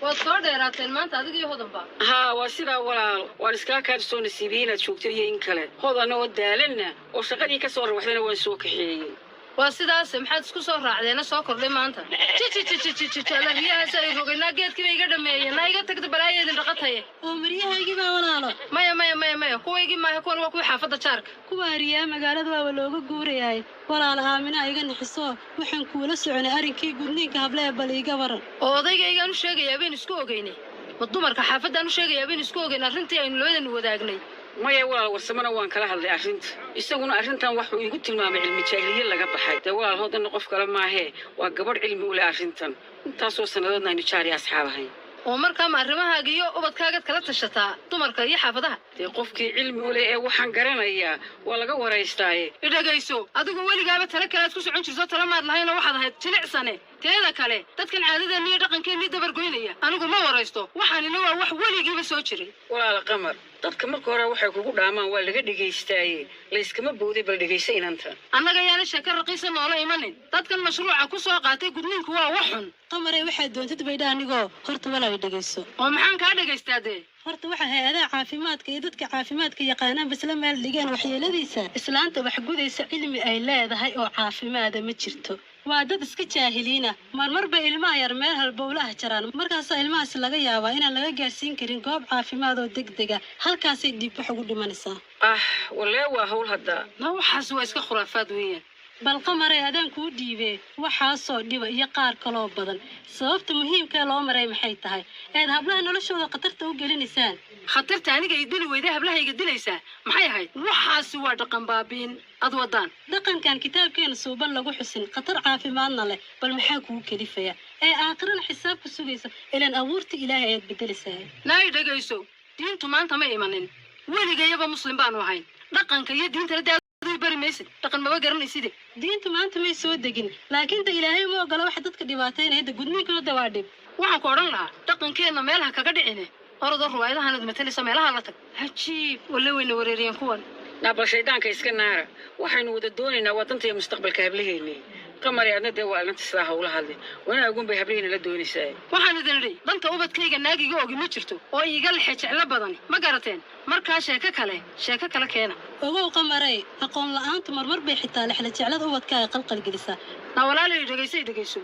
Waad soo dheeraateen maanta adiga iyo Hodanba. Haa, waa sidaa walaal. Waan iskaa kaa soo nasiibiyey inaad joogto iyo in kale. Hodana oo daalanna oo shaqadii ka soo rawaxdana waan soo kaxeeyey. Waa sidaase, maxaad isku soo raacdeena soo kordhay maanta? Jijijijijijalabiyahaas ay rogaynaa, geedkiiba iga dhameeyeen. Naa iga tagta, balaayeedin dhaqataye. Oo maryahaygii baa, walaalo. Maya, maya, maya, maya, kuwaygii maaha. Kuwan waa kuwii xaafadda jaarka. Kuwa ariyaa magaalada waaba looga guurayahay. Walaalo Aamina, iga nixiso, waxaan kuula soconay arrinkii gudniinka hablee, bal iiga waran. Oo odaygaygaan u sheegayaa baynu isku ogeynay, ma dumarka xaafaddaan u sheegayaa baynu isku ogeyn arrintii aynu labadanu wadaagnay. Maya walaal, Warsamana waan kala hadlay arrinta. Isaguna arrintan waxuu igu tilmaamay cilmi jaahiliye laga baxay. Dee walaal, Hodanna qof kale maahee, waa gabadh cilmi u leh arrintan, intaasoo sannadoodna aynu jaari asxaab ahayn. Oo markaa ma arrimahaaga iyo ubadkaagaad kala tashataa dumarka iyo xaafadaha? Dee qofkii cilmi u leh ee waxaan garanayaa waa laga waraystaaye. Idhagayso, adigu weligaaba tale kale aad ku socon jirto, tala maad lahaynoo waxaad ahayd jilicsane. Teeda kale, dadkan caadadeenna iyo dhaqankeennii dabargoynaya anigu ma waraysto. Waxaanina waa wax weligiiba soo jiray. Walaala Qamar, dadka marka hore waxay kugu dhaamaan waa laga dhegaystaaye, layskama booday. Bal dhegaysa inanta. Annaga yaana sheeko raqiisa noola imanin. Dadkan mashruuca ku soo qaatay gudniinku waa wax xun. Qamarey, waxaad doontid baydha anigoo horta walaa dhegayso. Oo maxaan kaa dhagaystaa dee? Horta waxa hay-adaha caafimaadka iyo dadka caafimaadka yaqaanaan basla meel dhigeen waxyeeladiisa. Islaanta wax gudaysa cilmi ay leedahay oo caafimaada ma jirto. Waa dad iska jaahiliina. Marmar bay ilmaha yar meel halbowlaha jaraan, markaasaa ilmahaas laga yaabaa inaan laga gaarsiin karin goob caafimaad oo degdega. Halkaasay dhiigbax ugu dhimanaysaa. Ah, walee waa hawl hadda. Na waxaas waa iska khuraafaad weeyaan. Bal Qamarey, adaan kuu dhiibee, waxaasoo dhiba iyo qaar kaloo badan sababta muhiimkee loo maray maxay tahay eed hablaha noloshooda khatarta u gelinaysaan? Khatarta aniga i dili weyday hablahayga dilaysaa maxay ahayd? Waxaasi waa dhaqan baabiin ad wadaan. Dhaqankan kitaabkeena suuban lagu xusin, khatar caafimaadna leh, bal maxaa kugu kelifaya ee aakhirana xisaab ku sugaysa? Ilaan abuurta Ilaahay ayaad bedelaysaa. Naay, dhegayso, diintu maanta ma imanin, weligayaba muslim baanu ahayn. Dhaqanka iyo diintana dee aduu bari maysid, dhaqan maba garanayside. Diintu maanta may soo degin, laakiin da Ilaahay ma ogola waxa dadka dhibaataynaya. Da gudniinkuna da waa dhib. Waxaan ku odhan lahaa, dhaqankeenna meelaha kaga dhicine, orodoo ruwaayadahanad matalaysa meelaha la tag. Hajiib, walle wayna wareeriyeen kuwan. Naa, bal shaydaanka iska naara. Waxaynu wada doonaynaa waa danta iyo mustaqbalka hablaheennii. Qamari, adna dee waa inanta sidaa hawla hadlin, wanaagun bay hablaheena la doonaysaa. Waxaan idin idhi, danta ubadkayga naagiga ogi ma jirto oo iiga lexe jeclo badani, ma garateen? Markaa sheeko kale, sheeko kale keena. Ogow Qamarey, aqoon la-aantu marmar bay xitaa lexla jeclada ubadkaaga qalqal gelisaa. Na walaalay, dhegayso, dhegayso,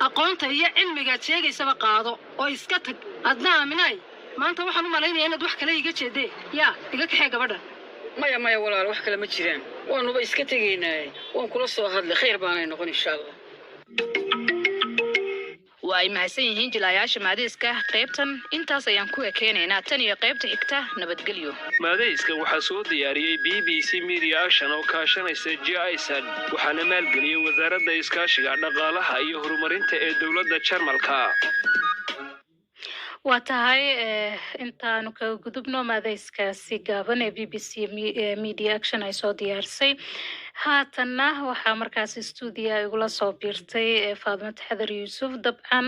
aqoonta iyo cilmigaad sheegaysaba qaado oo iska tag. Adna Aaminaay, maanta waxaan u malaynayaa inaad wax kale iiga jeedee. Yaa iga kaxee gabadhan. Maya, maya walaal, wax kale ma jiraan, waanuba iska tegaynaaye. Waan kula soo hadlay, khayr baanay noqon insha Allah. Waa ay mahadsan yihiin jilaayaasha maadeyska. Qaybtan intaas ayaan ku ekeenaynaa. Tan iyo qaybta xigta, nabadgelyo. Maadayska waxaa soo diyaariyey BBC Media Action oo kaashanaysa GIZ, waxaana maalgeliyey Wasaaradda Iskaashiga Dhaqaalaha iyo Horumarinta ee Dowladda Jarmalka. Waa tahay, intaanu kaga gudubno maadayskaasi gaaban ee BBC Media Action ay soo diyaarisay. Haatanna waxaa markaasi stuudiya igula soo biirtay Faadimo Taxadar Yuusuf. Dabcan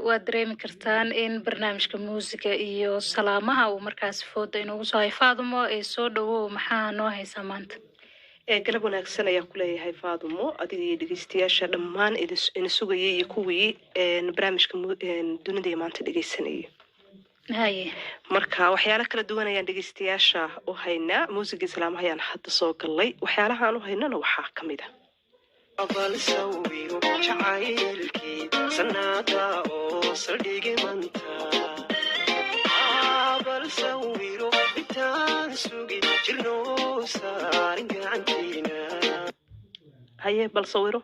waad dareemi kartaan in barnaamijka muusiga iyo salaamaha uu markaasi fooda inoogu soo hay. Faadimo, ee soo dhawow, maxaa noo haysaa maanta? Galab wanaagsan ayaan ku leeyahay Faadumo, adiga iyo dhegeystayaasha dhammaan ina sugayay iyo kuwii barnaamijka dunida iyo maanta dhegeysanayay. Marka waxyaalo kala duwan ayaan dhegeystayaasha u haynaa. Muusiga islaamaha ayaan hadda soo galnay, waxyaalahaan u haynana waxaa ka mid ah Bal sawiro jacaylkii sanaada oo saldhigi manta, bal sawiro intaan sugi jirno saarin gacantiina. Haye, bal sawiro.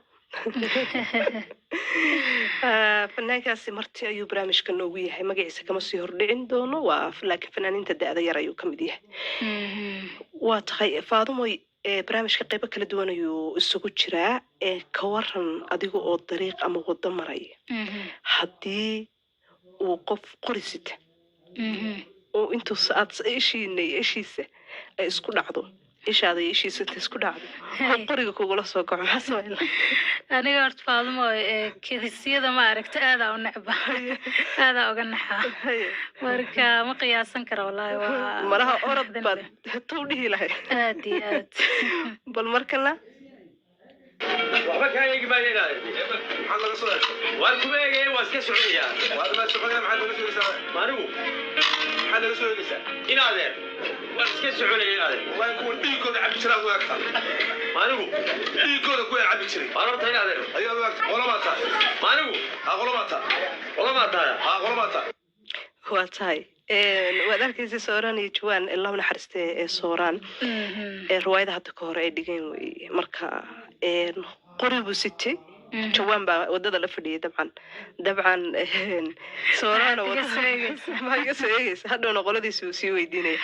Fanaankaasi marti ayuu barnaamijka noogu yahay, magaciisa kama sii hordhicin doono, waa laakiin fanaaniinta da-da yar ayuu kamid yahay. Waa tahay Faadumoy, barnaamijka qeybo kala duwan ayuu isugu jiraa. Ka waran adiga oo dariiq ama wado maraya, haddii uu qof qori sita oo intuu aad ishiina iyo ishiisa ay isku dhacdo, ishaada iyo ishiisa inta isku dhacdo oo qoriga kugula soo kaco, maxaa samayn lahayd? Aniga horta Faadumo, kedisyada ma aragta aadaa u necba, aadaa uga naxaa. Marka ma qiyaasan kara wallaahi, waa Malaha orod baad tow dhihi lahayd. Aad iyo aad. Bal markana Waxba kaa eegi maayo inaad maxaad laga soo eegtay. Waan kuma eegaya, waa iska soconayaa. Waad ma soconaya? Maxaad laga sugaysaa maanigu? Maxaad laga soo eegaysaa inaadeer? Waan iska soconaya inaadeer. Wallahi kuwa dhiigooda cabi jiraa u egta maanigu, dhiigooda kuwa cabi jiray waan horta inaadeer ayaad u egta. Qolamaa tahay maanigu? Ha, qolamaa tahay, qolamaa tahay, ha, qolamaa tahay. Waa tahay, waad arkaysa Sooraan iyo Jawaan, Allahu naxariiste ee Sooraan ee riwaayada hadda ka hore ay dhigeen weye. Marka qori buu sitay, Jawaan baa wadada la fadhiyay. Dabcan Sooraan maxaa iga soo eegaysa, hadhowna qoladiisa uu sii weydiinaya.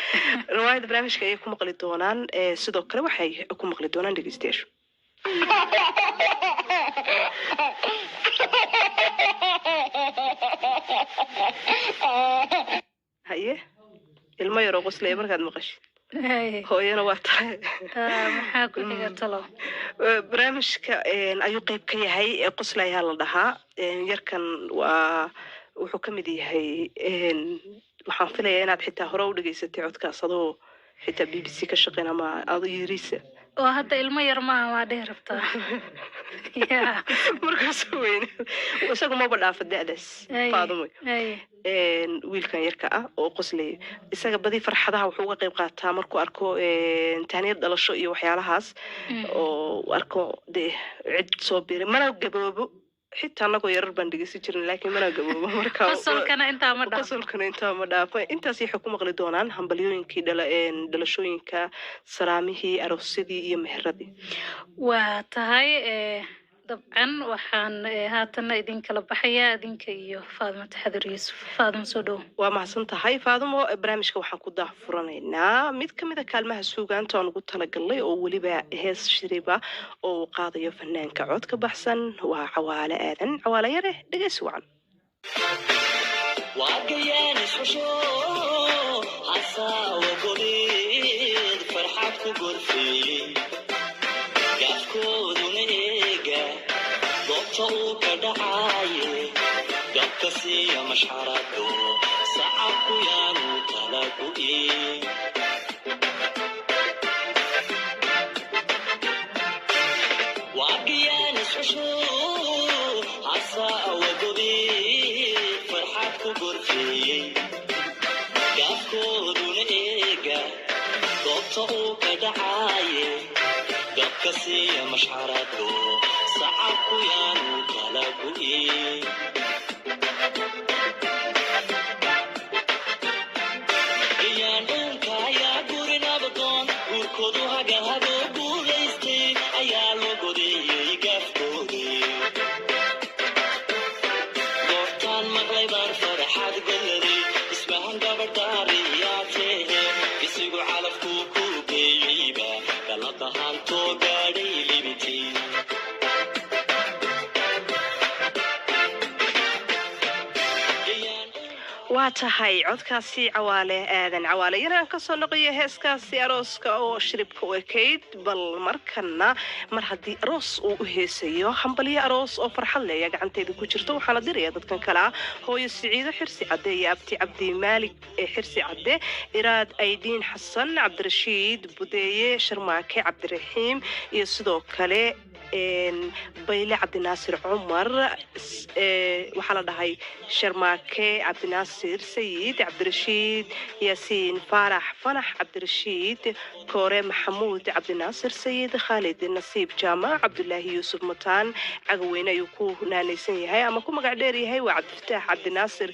Riwaayada barnaamijka ayay ku maqli doonaan. Sidoo kale waxay ku maqli doonaan dhegeystayaashu. Haye, ilmo yaroo qoslaya markaad maqashid, hooyana waa tahay. Maxaa ku xiga talo? Barnaamijka ayuu qeyb ka yahay. Qoslayaa la dhahaa. Yarkan waa wuxuu ka mid yahay, waxaan filayaa inaad xitaa hore u dhegeysatay codkaas adoo xitaa BBC ka shaqeyn ama ado yariisa. Oo hadda ilmo yar maaha, waa dhihi rabtaa. Ya. Markaasuu weyne isagu maba dhaafa da'daas. Faadumoy, wiilkan yarka ah oo qoslaya, isaga badi farxadaha wuxuu uga qayb qaataa markuu arko tahniyad dhalasho iyo waxyaalahaas oo uu arko dee cid soo biiray. Mana gaboobo, xitaa anagoo yarar baan dhegeysan jirin, laakiin mana gaboobo marka. Qosolkana intaa ma dhaafo. Qosolkana intaa ma dhaafo. Intaas waxay ku maqli doonaan hambalyooyinkii dhalashooyinka, salaamihii, aroosyadii iyo meheradii. Waa tahay. Dabcan waxaan haatanna idinkala baxayaa idinka iyo Faadimo Taxadir Yuusuf. Faadimo, soo dhow. Waa mahadsan tahay, Faadumo. Barnaamijka waxaan ku daahfuranaynaa mid ka mid a kaalmaha suugaanta aan ugu talagalnay, oo weliba hees shiriba oo uu qaadayo fanaanka codka baxsan, waa Cawaale Aadan, Cawaale Yare. Dhegeysi wacan. Waagayaan isxusho, hasaawa goleed, farxad ku gorfeeyey, gaafkooduna eega goobta uu ka dhacaaye, gabka siiya mashxarado, sacabku yaanu kala go'in. Waagayaan isxusho, hasaawa goleed, farxad ku gorfeeyey, gaafkooduna eega goobta uu ka dhacaaye, gabka siiya mashxarado, sacabku yaanu kala go'in. Gayaan uunka ayaa guri nabadoon, guurkoodu hagahagoo guulaystay, ayaa loo godeeyey gaafkoodii. Goortaan maqlay baan farxad golladay, ismahan gabadhaariyaa tehe, isigu calafkuu ku geeyeyba, galadahaantoo gaadhay libiti. Waa tahay, codkaasi Cawaale Aadan, Cawaale Yaraan, kasoo noqoya heeskaasi arooska oo shiribka u ekayd. Bal markana, mar haddii aroos uu u heesayo, hambalyo aroos oo farxad leh ayaa gacanteyda ku jirta. Waxaana diraya dadkan kale ah: hooyo Siciido Xirsi Cadde iyo abti Cabdi Maalig ee Xirsi Cadde, Iraad Aydiin Xasan, Cabdirashiid Budeeye, Sharmaake Cabdiraxiim iyo sidoo kale Bayle Cabdinaasir Cumar. Waxaa la dhahay Sharmaake Cabdinaasir Sayid, Cabdirashiid Yaasiin Faarax, Fanax Cabdirashiid Koore, Maxamuud Cabdinaasir Sayid, Khaalid Nasiib Jaamac, Cabdulaahi Yuusuf Mataan Cagaweyne ayuu ku naanaysan yahay ama ku magac dheer yahay, waa Cabdifataax Cabdinaasir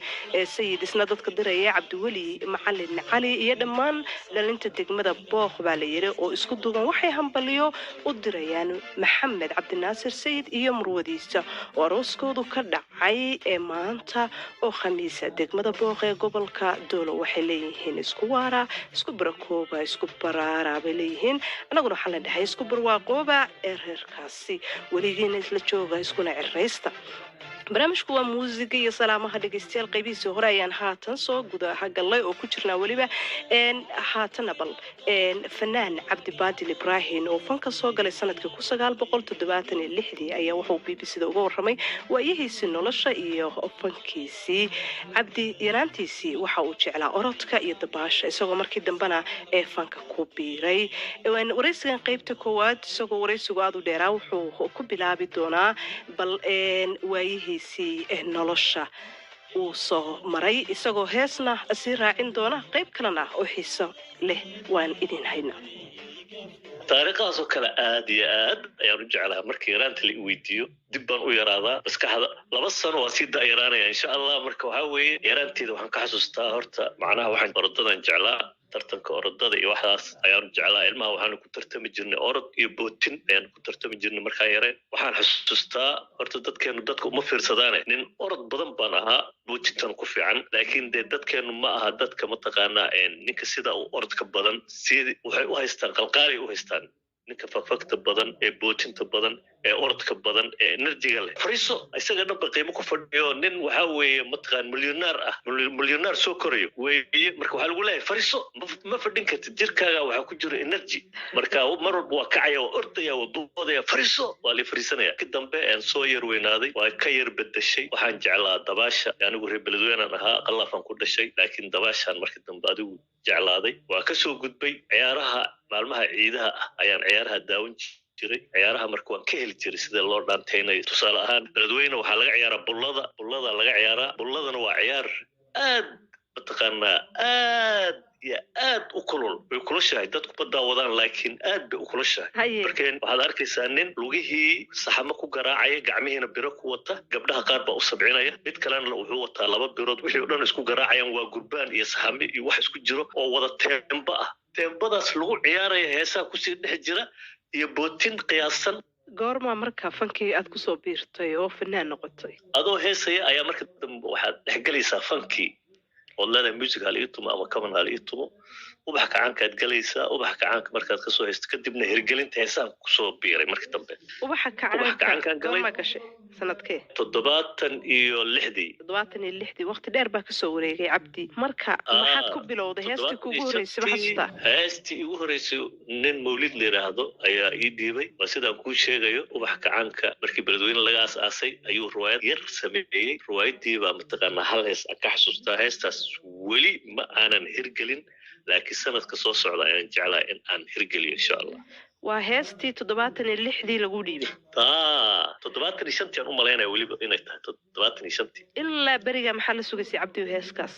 Sayid. Isna dadka diraya Cabdiweli Macalin Cali iyo dhammaan dhalinta degmada Booq baa la yiri oo isku duuban, waxay hambalyo u dirayaan Maxamed Cabdinaasir Sayid iyo murwadiisa oo arooskoodu ka dhacay ee maanta oo Khamiisa degmada Booq ee gobolka Doolo. Waxay leeyihiin isku waara, isku barakooba, isku baraara bay leeyihiin. Annaguna waxaan la dhahay isku barwaaqooba ee reerkaasi, weligiina isla jooga, iskuna ciraysta. Barnaamijku waa muusiga iyo salaamaha. Dhegeystayaal, qaybihiisii hore ayaan haatan soo gudaha gallay oo ku jirnaa weliba. Haatana bal fanaan Cabdibaadil Ibraahim oo fanka soo galay sanadkii 1976-dii ayaa wuxuu BBC da uga warramay waayihiisii nolosha iyo fankiisii. Cabdi yaraantiisii waxa uu jeclaa orodka iyo dabaasha, isagoo markii dambena ee fanka ku biiray. Waraysigan qaybta koowaad, isagoo waraysigu aada u dheeraa, wuxuu ku bilaabi doonaa bal waayihiisii nolosha uu soo maray, isagoo heesna sii raacin doona qayb kalena oo xiiso leh waan idin haynaa. Taariikhdaasoo kale aad iyo aad ayaan u jeclaha. Marka yaraanta la i weydiiyo, dib baan u yaraadaa maskaxda, 2 sano waa sii da-yaraanaya insha Allah. Marka waxaa weeye, yaraanteeda waxaan ka xasuustaa horta macnaha waxaan orodadan jeclaa, tartanka orodada iyo waxdaas ayaanu jeclaa. Ilmaha waxaanu ku tartami jirnay orod iyo bootin ayaanu ku tartami jirnay markaan yareen. Waxaan xasuustaa horta dadkeenu dadka uma fiirsadaane, nin orod badan baan ahaa, bootintan ku fiican, laakiin dee dadkeenu ma aha dadka mataqaanaa ninka sida uu orodka badan si waxay u haystaan, qalqaalay u haystaan ninka fakfakta badan ee bootinta badan. Ee orodka badan ee enerjiga leh, fariiso, isaga dhanba qiimo ku fadhiyo. Nin waxaa weeye mataqaan milyonaar ah, milyonaar soo korayo weeye. Marka waxaa lagu leeyahay fariiso, ma fadhin kartid, jirkaaga waxaa ku jira energy. Marka mar walba waa kacaya, waa ordaya, waa boodaya. Fariiso, waa la fariisanaya. Ki dambe aan soo yar weynaaday waa ka yar bedeshay. Waxaan jeclaa dabaasha. Anigu reer Beledweynaan ahaa, Qalaafaan ku dhashay, laakiin dabaashaan markii dambe adigu jeclaaday. Waa ka soo gudbay ciyaaraha. Maalmaha ciidaha ah ayaan ciyaaraha daawan jiray. Ciyaaraha marka waan ka heli jiray sida loo dhaantaynayo. Tusaale ahaan, Beledweyne waxaa laga ciyaaraa bullada, bullada laga ciyaaraa. Bulladana waa ciyaar aad mataqaanaa aad iyo aad u kulul. Way kulushahay, dadku ma daawadaan, laakiin aad bay u kulushahay. Markeen waxaad arkaysaa nin lugihii saxamo ku garaacaya, gacmihiina biro ku wata. Gabdhaha qaar baa u sabcinaya, mid kalena wuxuu wataa laba birood, wixii o dhan isku garaacayaan. Waa gurbaan iyo saxame iyo wax isku jiro oo wada teemba ah. Teembadaas lagu ciyaaraya, heesaha kusii dhex jira iyo bootin qiyaasan. Goormaa marka fankii aad kusoo biirtay oo fanaan noqotay? Adoo heesaya ayaa marka dambe waxaad dhexgelaysaa fankii, ood leedahay music hala ii tumo ama kaban hala ii tumo. Ubax Kacaankaad galaysaa. Ubax Kacaanka markaad kasoo haysto kadibna hirgelinta heesaan kusoo biiray markii dambe. Ubaxa Ubaxa Kacaanka Kacaankaan galay. Goormaa gashay, sanadkee? 76-dii. 76-dii, waqti dheer baa kasoo wareegay, Cabdi. Marka maxaad ku bilowday heestii kuugu horreysay, ma xasuustaa? Heestii igu horreysay nin Mawlid la yidhaahdo ayaa ii dhiibay. Waa sidaan kuu sheegayo, Ubax Kacaanka markii Beledweyne laga aas-aasay ayuu riwaayad yar sameeyey. Riwaayaddii baa mataqaanaa hal hees aan ka xasuustaa. Heestaas weli ma aanan hirgelin, laakiin sanadka soo socda ayaan jeclahay in aan hirgeliyo, insha Allah. Waa heestii 76-dii lagu dhiibay? 75-tii aan u malaynaya weliba inay tahay, 75-tii. Ilaa beriga maxaa la sugaysay, Cabdi, heeskaas?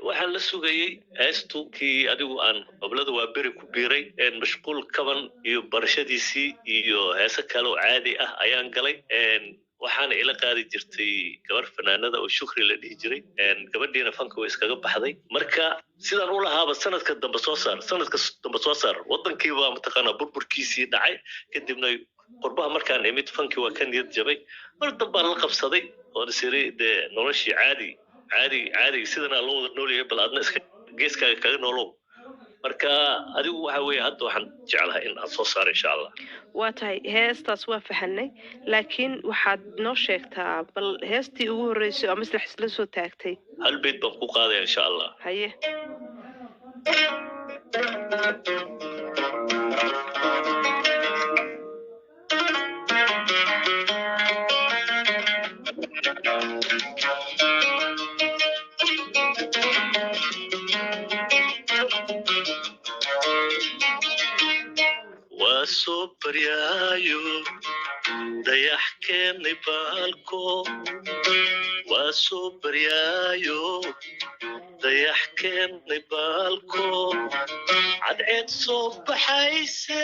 Waxaan la sugayey heestu kii adigu aan Hoblada waa beri ku biiray. Mashquul kaban iyo barashadiisii iyo heese kale oo caadi ah ayaan galay. Waxaana ila qaadi jirtay gabar fanaanada oo Shukri la dhihi jiray. Gabadhiina fanka way iskaga baxday. Marka sidaan u lahaaba sanadka dambe soo saar, sanadka dambe soo saar, wadankiibaa mataqaanaa burburkiisii dhacay. Kadibna qurbaha markaan imid fankii waa ka niyad jabay. Mar dambaan la qabsaday oon is iri dee noloshii caadi caadi caadi sidanaa loo wada noolyahay, bal adna iska geeskaaga kaga noolow. Marka adigu waxa weeye hadda waxaan jeclahay in aan soo saaro, insha Allah. Waa tahay, heestaas waa fahanay, laakiin waxaad noo sheegtaa bal heestii ugu horreysay oo maslax isla soo taagtay. Hal beyd baan ku qaadaya, insha Allah. Haye. Waa soo baryaayo dayax keenay baalko, waa soo baryaayo dayax keenay baalko, cadceed soo baxayse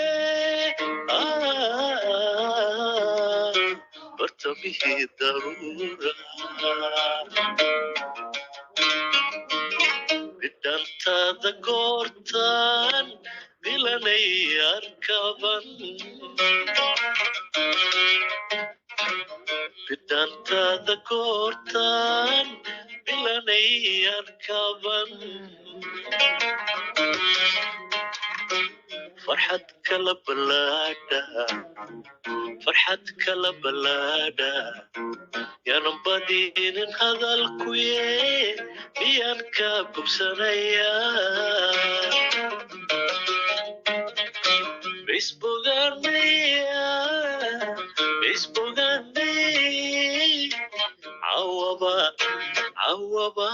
bartamihii daruura, bidhantaada goortaan bilanay arkaban, bidhantaada goortaan bilanay arkaban, farxad kala balaadha, farxad kala balaadha, yaanan badinin hadalkuye, miyaan ka bogsanaya? Isboganaya, isboganay, cawaba cawaba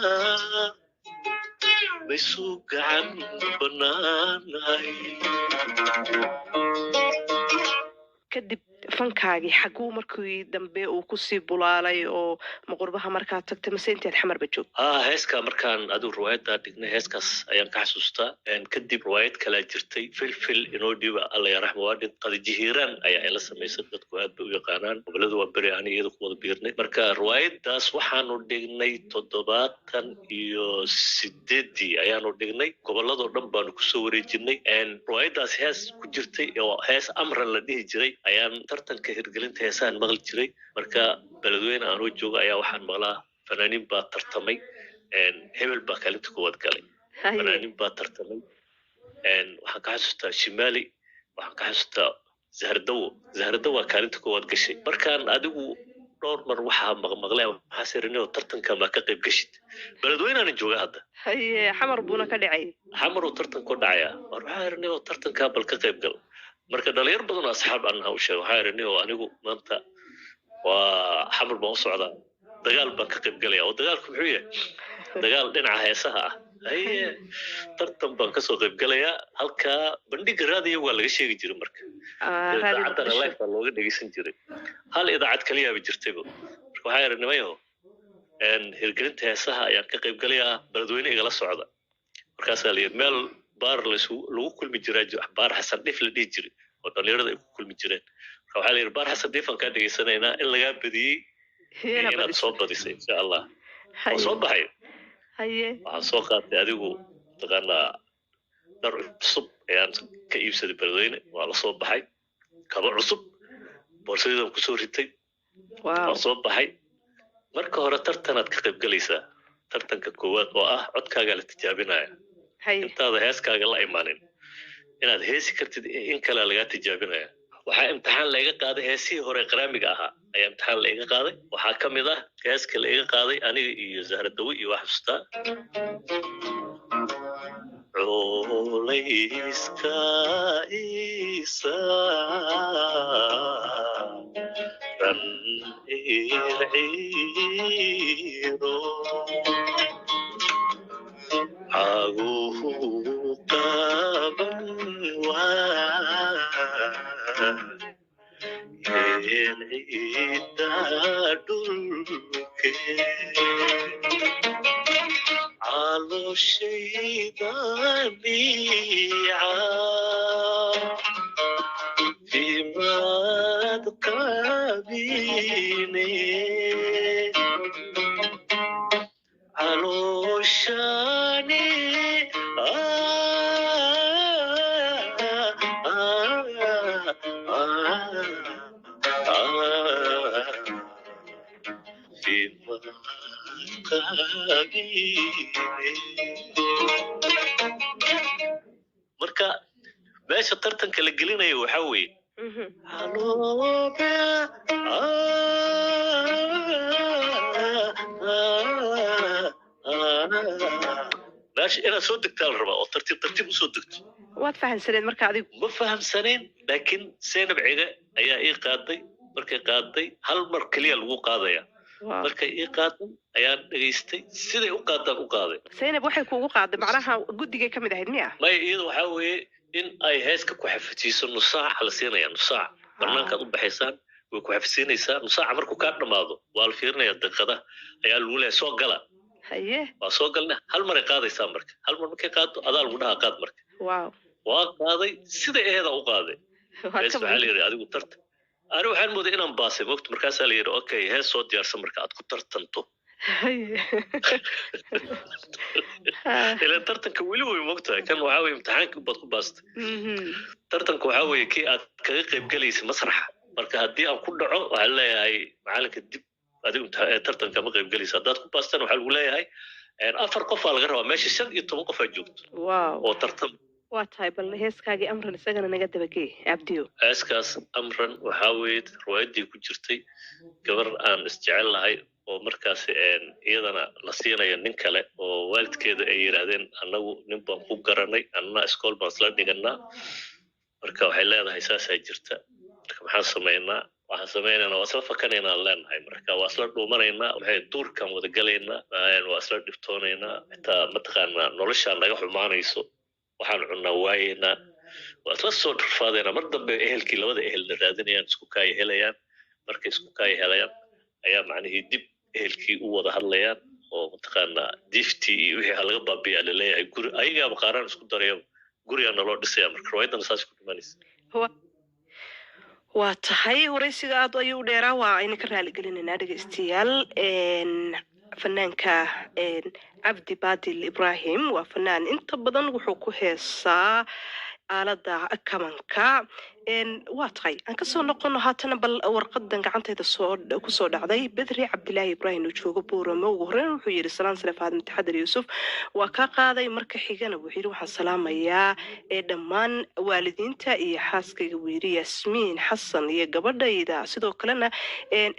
maysu gacan banaanay. Kadib fankaagii xaguu markii dambe uu kusii bulaalay, oo ma qurbaha markaa tagtay mase intaad Xamarba joogto? Heeska markaan adigu riwaayaddaa dhignay, heeskaas ayaan ka xasuustaa. Kadib riwaayad kalaa jirtay, Filfil inoo dhiiba, Alla ya raxma waa dhin, Qadiji Hiiraan ayaa ila samaysay. Dadku aad bay u yaqaanaan. Gobolada waa beri ani iyada ku wada biirnay. Marka riwaayaddaas waxaanu dhignay 78-dii ayaanu dhignay, gobolladoo dhan baanu kusoo wareejinay. Riwaayaddaas hees ku jirtay oo hees Amran la dhihi jiray ayaan tartanka hirgelinta heesahan maqli jiray. Marka Beledweyne aanoo jooga ayaa waxaan maqlaa fanaaniin baa tartamay, hebel baa kaalinta koowaad galay, fanaaniin baa tartamay. Waxaan ka xasuustaa Shimaali, waxaan ka xasuustaa Zahardawo, Zahardawo waa kaalinta koowaad gashay. Markaan adigu dhowr mar waxaa maqmaqlay, waxaa sirinay oo tartanka maa ka qayb gashid. Beledweynaana jooga hadda. Haye, Xamar buuna ka dhacay. Xamar uu tartanku dhacayaa. War waxaa irinay oo tartankaa bal ka qayb gal. Marka dhalinyar badan oo asxaab aan u sheegay, waxaa irinay oo anigu maanta waa Xamar baan u socdaa, dagaal baan ka qayb galaya. Oo dagaalku muxuu yahay? Dagaal dhinaca heesaha ah. Haye, tartan baan kasoo qayb galayaa. Halkaa bandhiga raadiyo waa laga sheegi jiray. Marka idaacaddana live baa looga dhegeysan jiray, hal idaacad kaliyaaba jirtayba. Marka waxaa ihi, nimayaho, hirgelinta heesaha ayaan ka qayb galayaa, Beledweyne igala socda. Markaasaa la yidhi meel baar laysu lagu kulmi jiraa, baar Xasan Dhif la dhihi jiray oo dhalinyarada ay ku kulmi jireen. Marka waxaa la yidhi baar Xasan Dhif aan kaa dhegeysanaynaa in lagaa badiyey iyo inaad soo badisay, insha Allah. Oo soo baxay. Waxaan soo qaatay adigu mataqaanaa dhar cusub ayaan ka iibsaday Beledweyne, waa la soo baxay, kabo cusub boorsadeedan kusoo ritay, waan soo baxay. Marka hore tartanaad ka qayb galaysaa, tartanka koowaad oo ah codkaagaa la tijaabinaya intaada heeskaaga la imaanin, inaad heesi kartid in kalea lagaa tijaabinaya. Waxaa imtixaan laiga qaaday heesihii hore qaraamiga ahaa ayaa imtixaan laiga qaaday. Waxaa ka mid ah heeska laiga qaaday aniga iyo Zahradawi iyo wax xustaa culayska isa ran irciiro caguhu qaban waa ciida dhulke calooshayda biica fimaad qabine calooshani. Marka meesha tartanka la gelinayo waxaa weeye meesha inaad soo degtaa la rabaa oo tartiib tartiib usoo degto. Waad fahamsaneed marka adigu? Ma fahamsaneen, laakiin Seynab Cige ayaa ii qaaday. Markay qaaday, hal mar keliya lagu qaadaya. Markay ii qaaday ayaan dhegaystay, siday u qaadaan u qaaday. Zaynab waxay kuugu qaaday macnaha guddigay ka mid ahayd miya? Maya, iyada waxaa weeye in ay heeska ku xafidsiiso. Nus saaca la siinaya, nus saac banaankaad u baxaysaan, way ku xafidsiinaysaa. Nus saaca markuu kaa dhamaado waa la fiirinaya, daqiiqadaha ayaa lagu leeyahay soo gala. Waa soo galna, hal maray qaadaysaa. Marka hal mar markay qaado adaa lagu dhahaa qaad marka. Waa qaaday, siday aheedaa u qaaday. Hees waxaa la yidhi adigu tartan. Ani waxaan mooday inaan baasay mogta. Markaasaa la yidhi okay, hees soo diyaarsan marka aad ku tartanto. Ilan tartanka weli way mogtahay, kan waxaa weye imtixaanka baad ku baastay. Tartanka waxaa weeye kii aad kaga qayb galaysay masraxa. Marka haddii aan ku dhaco waxaan leeyahay macalinka dib adigu tartanka ma qayb galaysa. Haddaad ku baastan waxaa lagu leeyahay 4 qof aa laga rabaa meesha, 15 qof aa joogto oo tartan. Waa tahay, bal heeskaagii Amran isagana naga dabagey, Cabdiyo. Heeskaas Amran waxaa weeye riwaayaddii ku jirtay gabar aan isjecel lahay oo markaasi iyadana la siinayo nin kale oo waalidkeeda ay yidhaahdeen annagu nin baan ku garanay, annana iskool baan isla dhiganaa. Marka waxay leedahay saasaa jirta, marka maxaan samaynaa? Waxaan samaynaynaa waa isla fakanaynaa leenahay, marka waa isla dhuumanaynaa, waxay duurkaan wada galaynaa, waa isla dhibtoonaynaa, xitaa mataqaanaa noloshaa naga xumaanayso, waxaan cunnaa waayeynaa, waa isla soo dhurfaadaynaa. Mar dambe ehelkii labada ehelna raadinayaan, isku kaaya helayaan. Markay isku kaaya helayaan ayaa macnihii dib ehelkii u wada hadlayaan oo mataqaanaa diiftii iyo wixii ha laga baabiyaa laleeyahay, guri ayagaaba qaaraan isku darayaba, gurigaa naloo dhisaya. Marka riwaayaddana saas ku dhimanaysa. Waa tahay, waraysiga aad ayuu u dheeraa, waa ayna ka raaligelinaynaa dhegeystayaal. Fanaanka Cabdi Baadil Ibrahim waa fanaan inta badan wuxuu ku heesaa aalada kamanka. Waa tahay, aan kasoo noqono haatana bal warqadan gacantayda soo kusoo dhacday. Bedri Cabdilaahi Ibraahim oo jooga Buurame, ugu horeyn wuxuu yidhi: "Salaan sare Faadima Taxadar Yuusuf." Waa kaa qaaday. Marka xigana wuxuu yidhi: "Waxaan salaamayaa ee dhammaan waalidiinta iyo xaaskayga," buu yidhi, "Yaasmiin Xasan iyo gabadhayda, sidoo kalena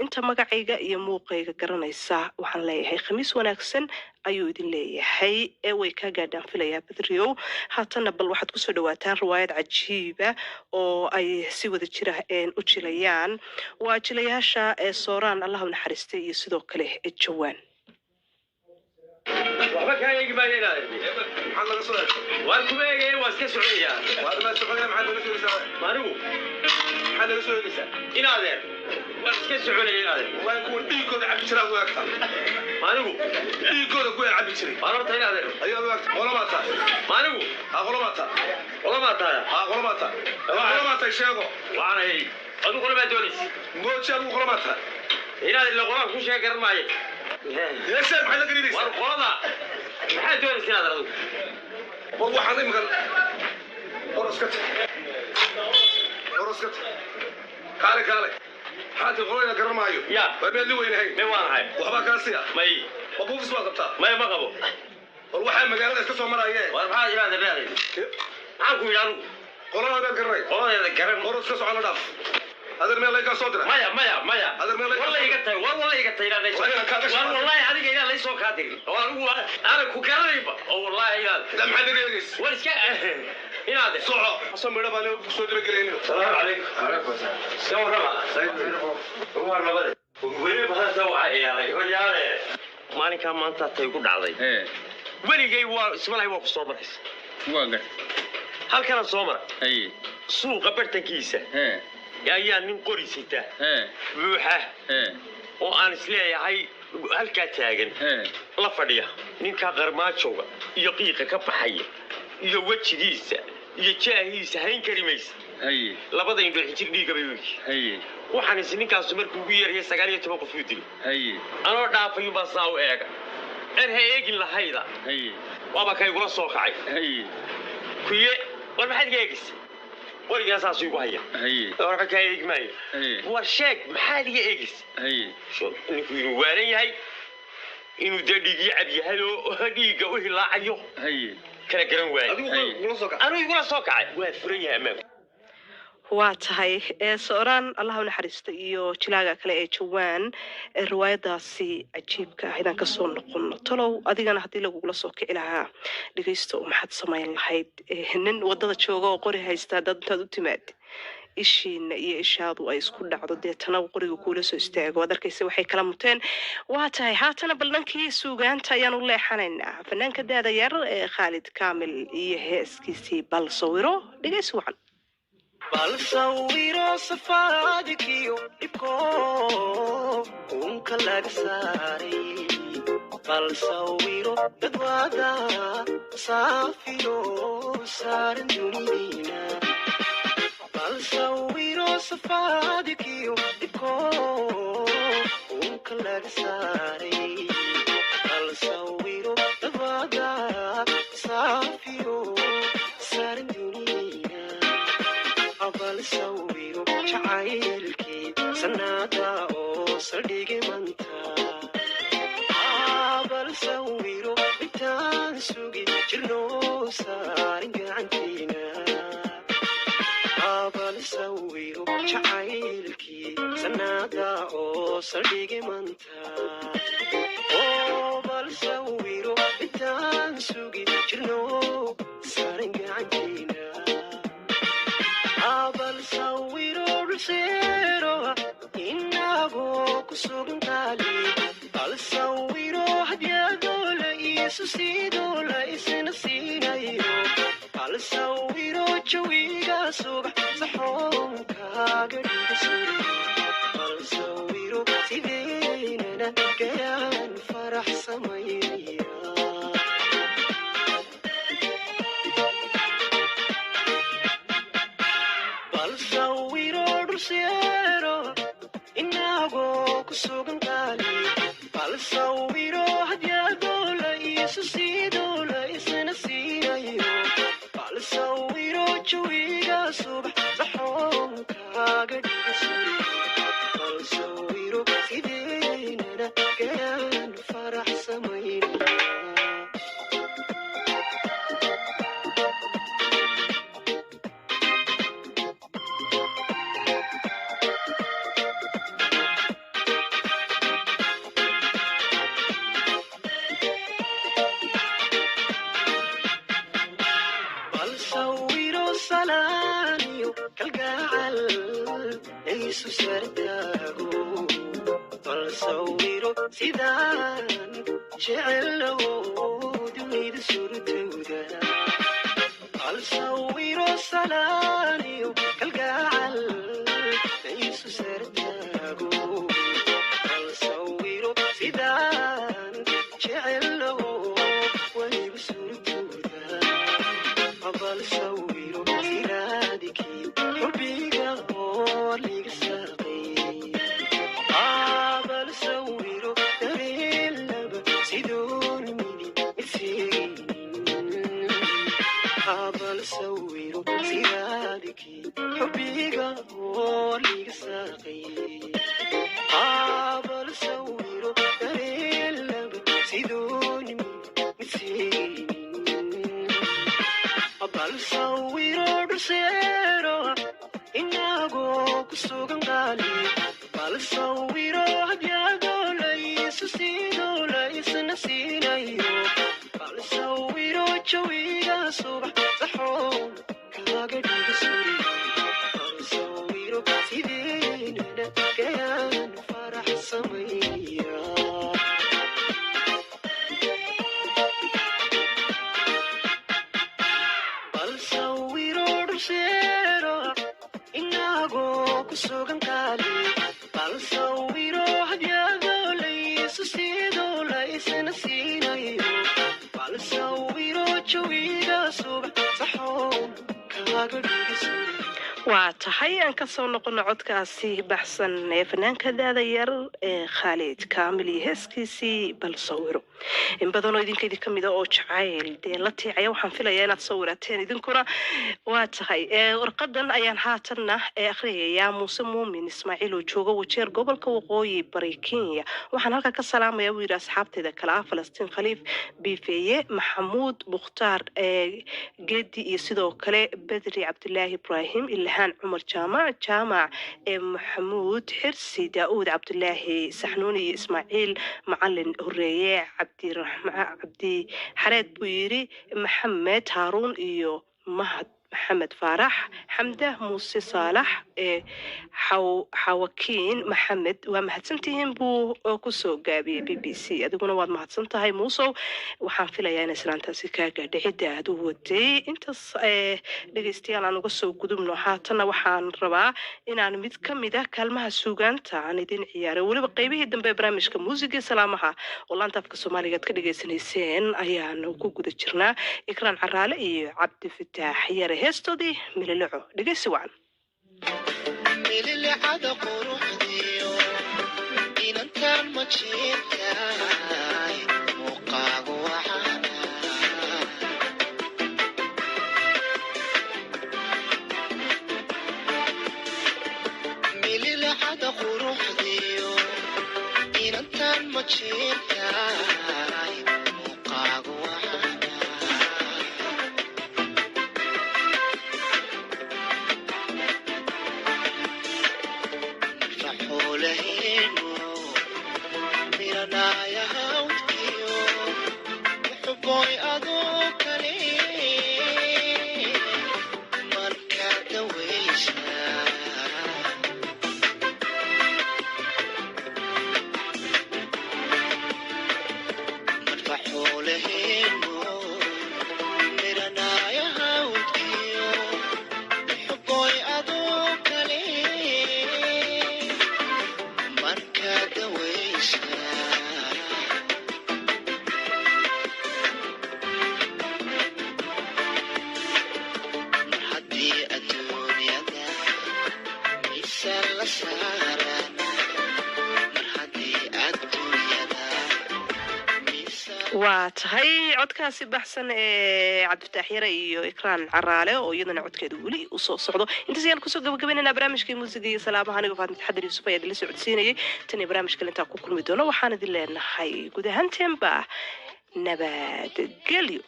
inta magacayga iyo muuqayga garanaysa waxaan leeyahay khamiis wanaagsan," ayuu idin leeyahay. Ee way kaa gaadhaan filayaa, Bedriow. Haatanna bal waxaad kusoo dhawaataan riwaayad cajiiba oo ay si wada jira u jilayaan, waa jilayaasha ee Sooraan, Allah u naxariistay, iyo sidoo kale Jawaan. Waxba kaa eegi maayo inaad Maxaad laga soo eegtay? Waan kuma eegaya, waa iska soconayaa. Waad ma soconaya, maxaad laga soo eegaysaa? Maanigu Maxaad laga soo eegaysaa? Inaadeer, waan iska soconaya inaadeer. Wallahi kuwa dhiigooda cabi jiraa u eegta. Maanigu Dhiigooda kuwa cabi jiray Waan horta inaadeer. Ayaad u eegta. Qolo baa tahay. Maanigu Ha, qolo baa tahay. Qolamaa tahay. Ha, qolo baa tahay. Qolo baa tahay, sheego. Waxaan adigu qolamaa doonaysa? Mooji, adigu qolo baa tahay. Inaad ila qolaan ku sheeg garan maayo. Yeesee, maxaad la gariiraysaa? War qolada maxaad doonaysa inaadeer adigu? War waxaan imika war iska tag, war iska tag, kaale kaale. Maxaa tii qolayna garan maayo? Ya. Waa miyaad li weynahayn? May, waan ahay. Waxbaa kaa siya? May. Ma buufis baad qabtaa? May, ma qabo. War waxaa magaalada iska soo maraaye. War maxaad inaadeer leedahay? Maxaan ku yidhi anigu? Qolada miyaad garanay? Qoladeeda garan. War iska socon, la dhaaf. Adeer, meel laygaa soo diray? Maya, maya, maya. Adeer, meel laygaa Walla iga tahay, war walla iga tahay inaad War inaan kaaga war shaqo. Wallahi adiga inaan laysoo kaa dirin oo anigu aanan ku garanayba oo wallahi inaad Da maxaad naga eegaysa? War iska inaad Soco soo midho baan ku soo dabagelaynin. Salaamu calaykum. Iska warrama. War nabade. Weli badansa waxaa ciyaaray horyaale. Maalinkaa maanta tay ku dhacday weligay waa ismalahay, waa ku soo maraysa. Waa gar. Halkana soo mara Haye. suuqa bartankiisa ayaa nin qori sita buuxa oo aan isleeyahay halkaa taagan la fadhiya. Ninkaa qarmaajowga iyo qiiqa ka baxaya iyo wejigiisa iyo jaahiisa hayn kari maysa. Haye. Labada indhoo xijir dhiiga bay wegi. Haye. Waxaan is ninkaasu markuu ugu yeeraya 19 qof uu dilay. Haye. Anoo dhaafayuunbaa saa u eega er ha eegin lahayda. Haye. Waaba kaygula soo kacay. Haye. Kuye, war maxaad iga eegaysa? Qorigaa saasuu igu haya. Haye. Warba kaa eegi maayo. Haye. War sheeg, maxaad iga eegaysa? Haye. Ninku inuu waalan yahay, inuu dee dhiigyo cab yahay oo dhiigga u hilaacayo Haye. kala garan waaye. Adigu kula soo kac. Anuu igula soo kacay, waa furan yahay ammaanku. Waa tahay, ee Sooraan, Allah u naxariista, iyo jilaaga kale ee Jawaan ee riwaayadaasi cajiibka ah inaan kasoo noqono. Talow adigana haddii lagugula soo kici lahaa, dhegeysto, maxaad samayn lahayd? Nin wadada jooga oo qori haysta haddaad intaad u timaad ishiina iyo ishaadu ay isku dhacdo, deetana qoriga kuula soo istaago, waad arkaysa waxay kala muteen. Waa tahay, haatana bal dhankii suugaanta ayaan u leexanaynaa. Fanaanka daada yar ee Khaalid Kaamil iyo heeskiisii "Bal Sawiro". Dhegeysi wacan. Bal sawiro safaadikiyo dhibko unka laga saaray, bal sawiro dadwada saafiyo saaran dunidayna, bal sawiro safaadikiyo dhibko unka laga saaray, bal sawiro dadwada saafiyo saaran dunidayna, bal sawiro jacaylkii sanada oo saldhigay manta, bal sawiro intaan sugi jirno saarin gacantiina, bal sawiro jacaylkii sanada oo saldhigay manta, oo bal sawiro intaan sugi jirno saarin gacantiina, bal sawiro dhulseero inagoo ku sugan qaali, bal sawiro hadyadoo la iisu sidoo la isna siinayo, bal sawiro jawiga subax saxoonkaaga dhigasay, bal sawiro sideynana gayaan farax samaynaya. Bal sawiro dhulseero inagoo ku sugan qaali, bal sawiro hadyadoo la iisu sidoo la isna siinayo, bal sawiro jawiga subax saxoon. sartaago, bal sawiro sidaan jecelow dunida surtowda, bal sawiro salaaniyo kalgacal laysu sartaago, bal sawiro sidaan jecelow waygu surtowda, bal sawiro siraadikii xubbiga oo liga saaqay, bal sawiro dareen laba sidoon midi midsiigaynin, bal sawiro siraadikii xubbiga oo liga saaqay, bal sawiro dareen laba sidoon midi midsiigaynin, bal sawiro dhulseero inagoo ku sugan qaali, bal sawiro hadyadoo laysu siidoo laysna siinayo, bal sawiro jawiga subax saxoon kaaga dhiga suriyo, bal sawiro sideynana gayaan farax sameeya. Bal sawiro dhulseero inagoo ku sugan qaali, bal sawiro hadyadoo laysu siidoo laysna siinayo, bal sawiro jawiga subax saxoon kaaga dhiga suriyo. Waa tahay, aan kasoo noqono codkaasi baxsan ee fanaanka daada yar ee Khaalid Kaamil iyo heeskiisii bal sawiro. In badanoo idinka idin kamid a oo jacayl dee la tiicaya, waxaan filayaa inaad sawirateen idinkuna. Waa tahay, warqadan ayaan haatanna ee akhriyayaa. Muuse Muumin Ismaaciil oo jooga Wajeer, gobolka Waqooyi Bari, Kenya. Waxaan halkaa ka salaamaya, buu yidhi, asxaabteyda kale ah Falastiin Khaliif Biifeeye, Maxamuud Mukhtaar ee Geedi iyo sidoo kale Bedri Cabdilaahi Ibraahim, Ilhaan Cumar Jaamac, Jaamac ee Maxamuud Xirsi, Daauud Cabdilaahi Saxnuuni iyo Ismaaciil Macalin Horeeye, Cabdiraxmaan Cabdi Xareed buu yidhi, Maxamed Haaruun iyo Mahad Maxamed Faarax, Xamda Muuse Saalax ee Xawakiin Maxamed. Waa mahadsantihiin buu oo kusoo gaabiyey BBC. Adiguna waad mahadsan tahay, Muusow. Waxaan filayaa in islaantaasi kaa gaadhay cidda aad u waday. Intaas dhegeystayaal aan uga soo gudubno. Haatanna waxaan rabaa inaan mid ka mid ah kaalmaha suugaanta aan idin ciyaaray. Weliba qeybihii dambe ee barnaamijka muusiga salaamaha oo laanta afka Soomaaliga aad ka dhegeysanayseen ayaanu ku guda jirnaa. Ikraan Caraale iyo Cabdifataax Yare, heestoodii Mililico. Dhegeysi wacan. Mililicada quruxdiyo inantaan ma jirtaay, muuqaagu waxaana mililicada quruxdiyo inantaan ma jirtaay, muuqaagu waxaana faxoolaheenu miranaya hawdkiyo muxuboy adoo kale markaa dawaysa. Marfaxoolaheenu miranaya hawdkiyo muxuboy adoo kale markaa dawaysa. Mar haddii adduunyada miisaan la saaran, mar haddii adduunyada miisaan. Waa tahay, codkaasi baxsan ee Cabdifataax Yare iyo Ikraan Caraale oo iyadana codkeeda weli usoo socdo, intaas ayaan kusoo gabagabaynaynaa barnaamijkii muusiga iyo salaamaha. Anigo Faatma Xadir Yuusuf ayaa idinla socodsiinayay. Tan iyo barnaamij kale intaan ku kulmi doono, waxaan idin leenahay guud ahaanteenba nabadgelyo.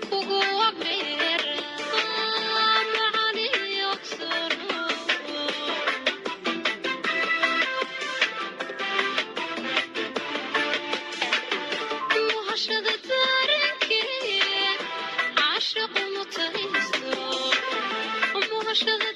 Kugu Qabashada.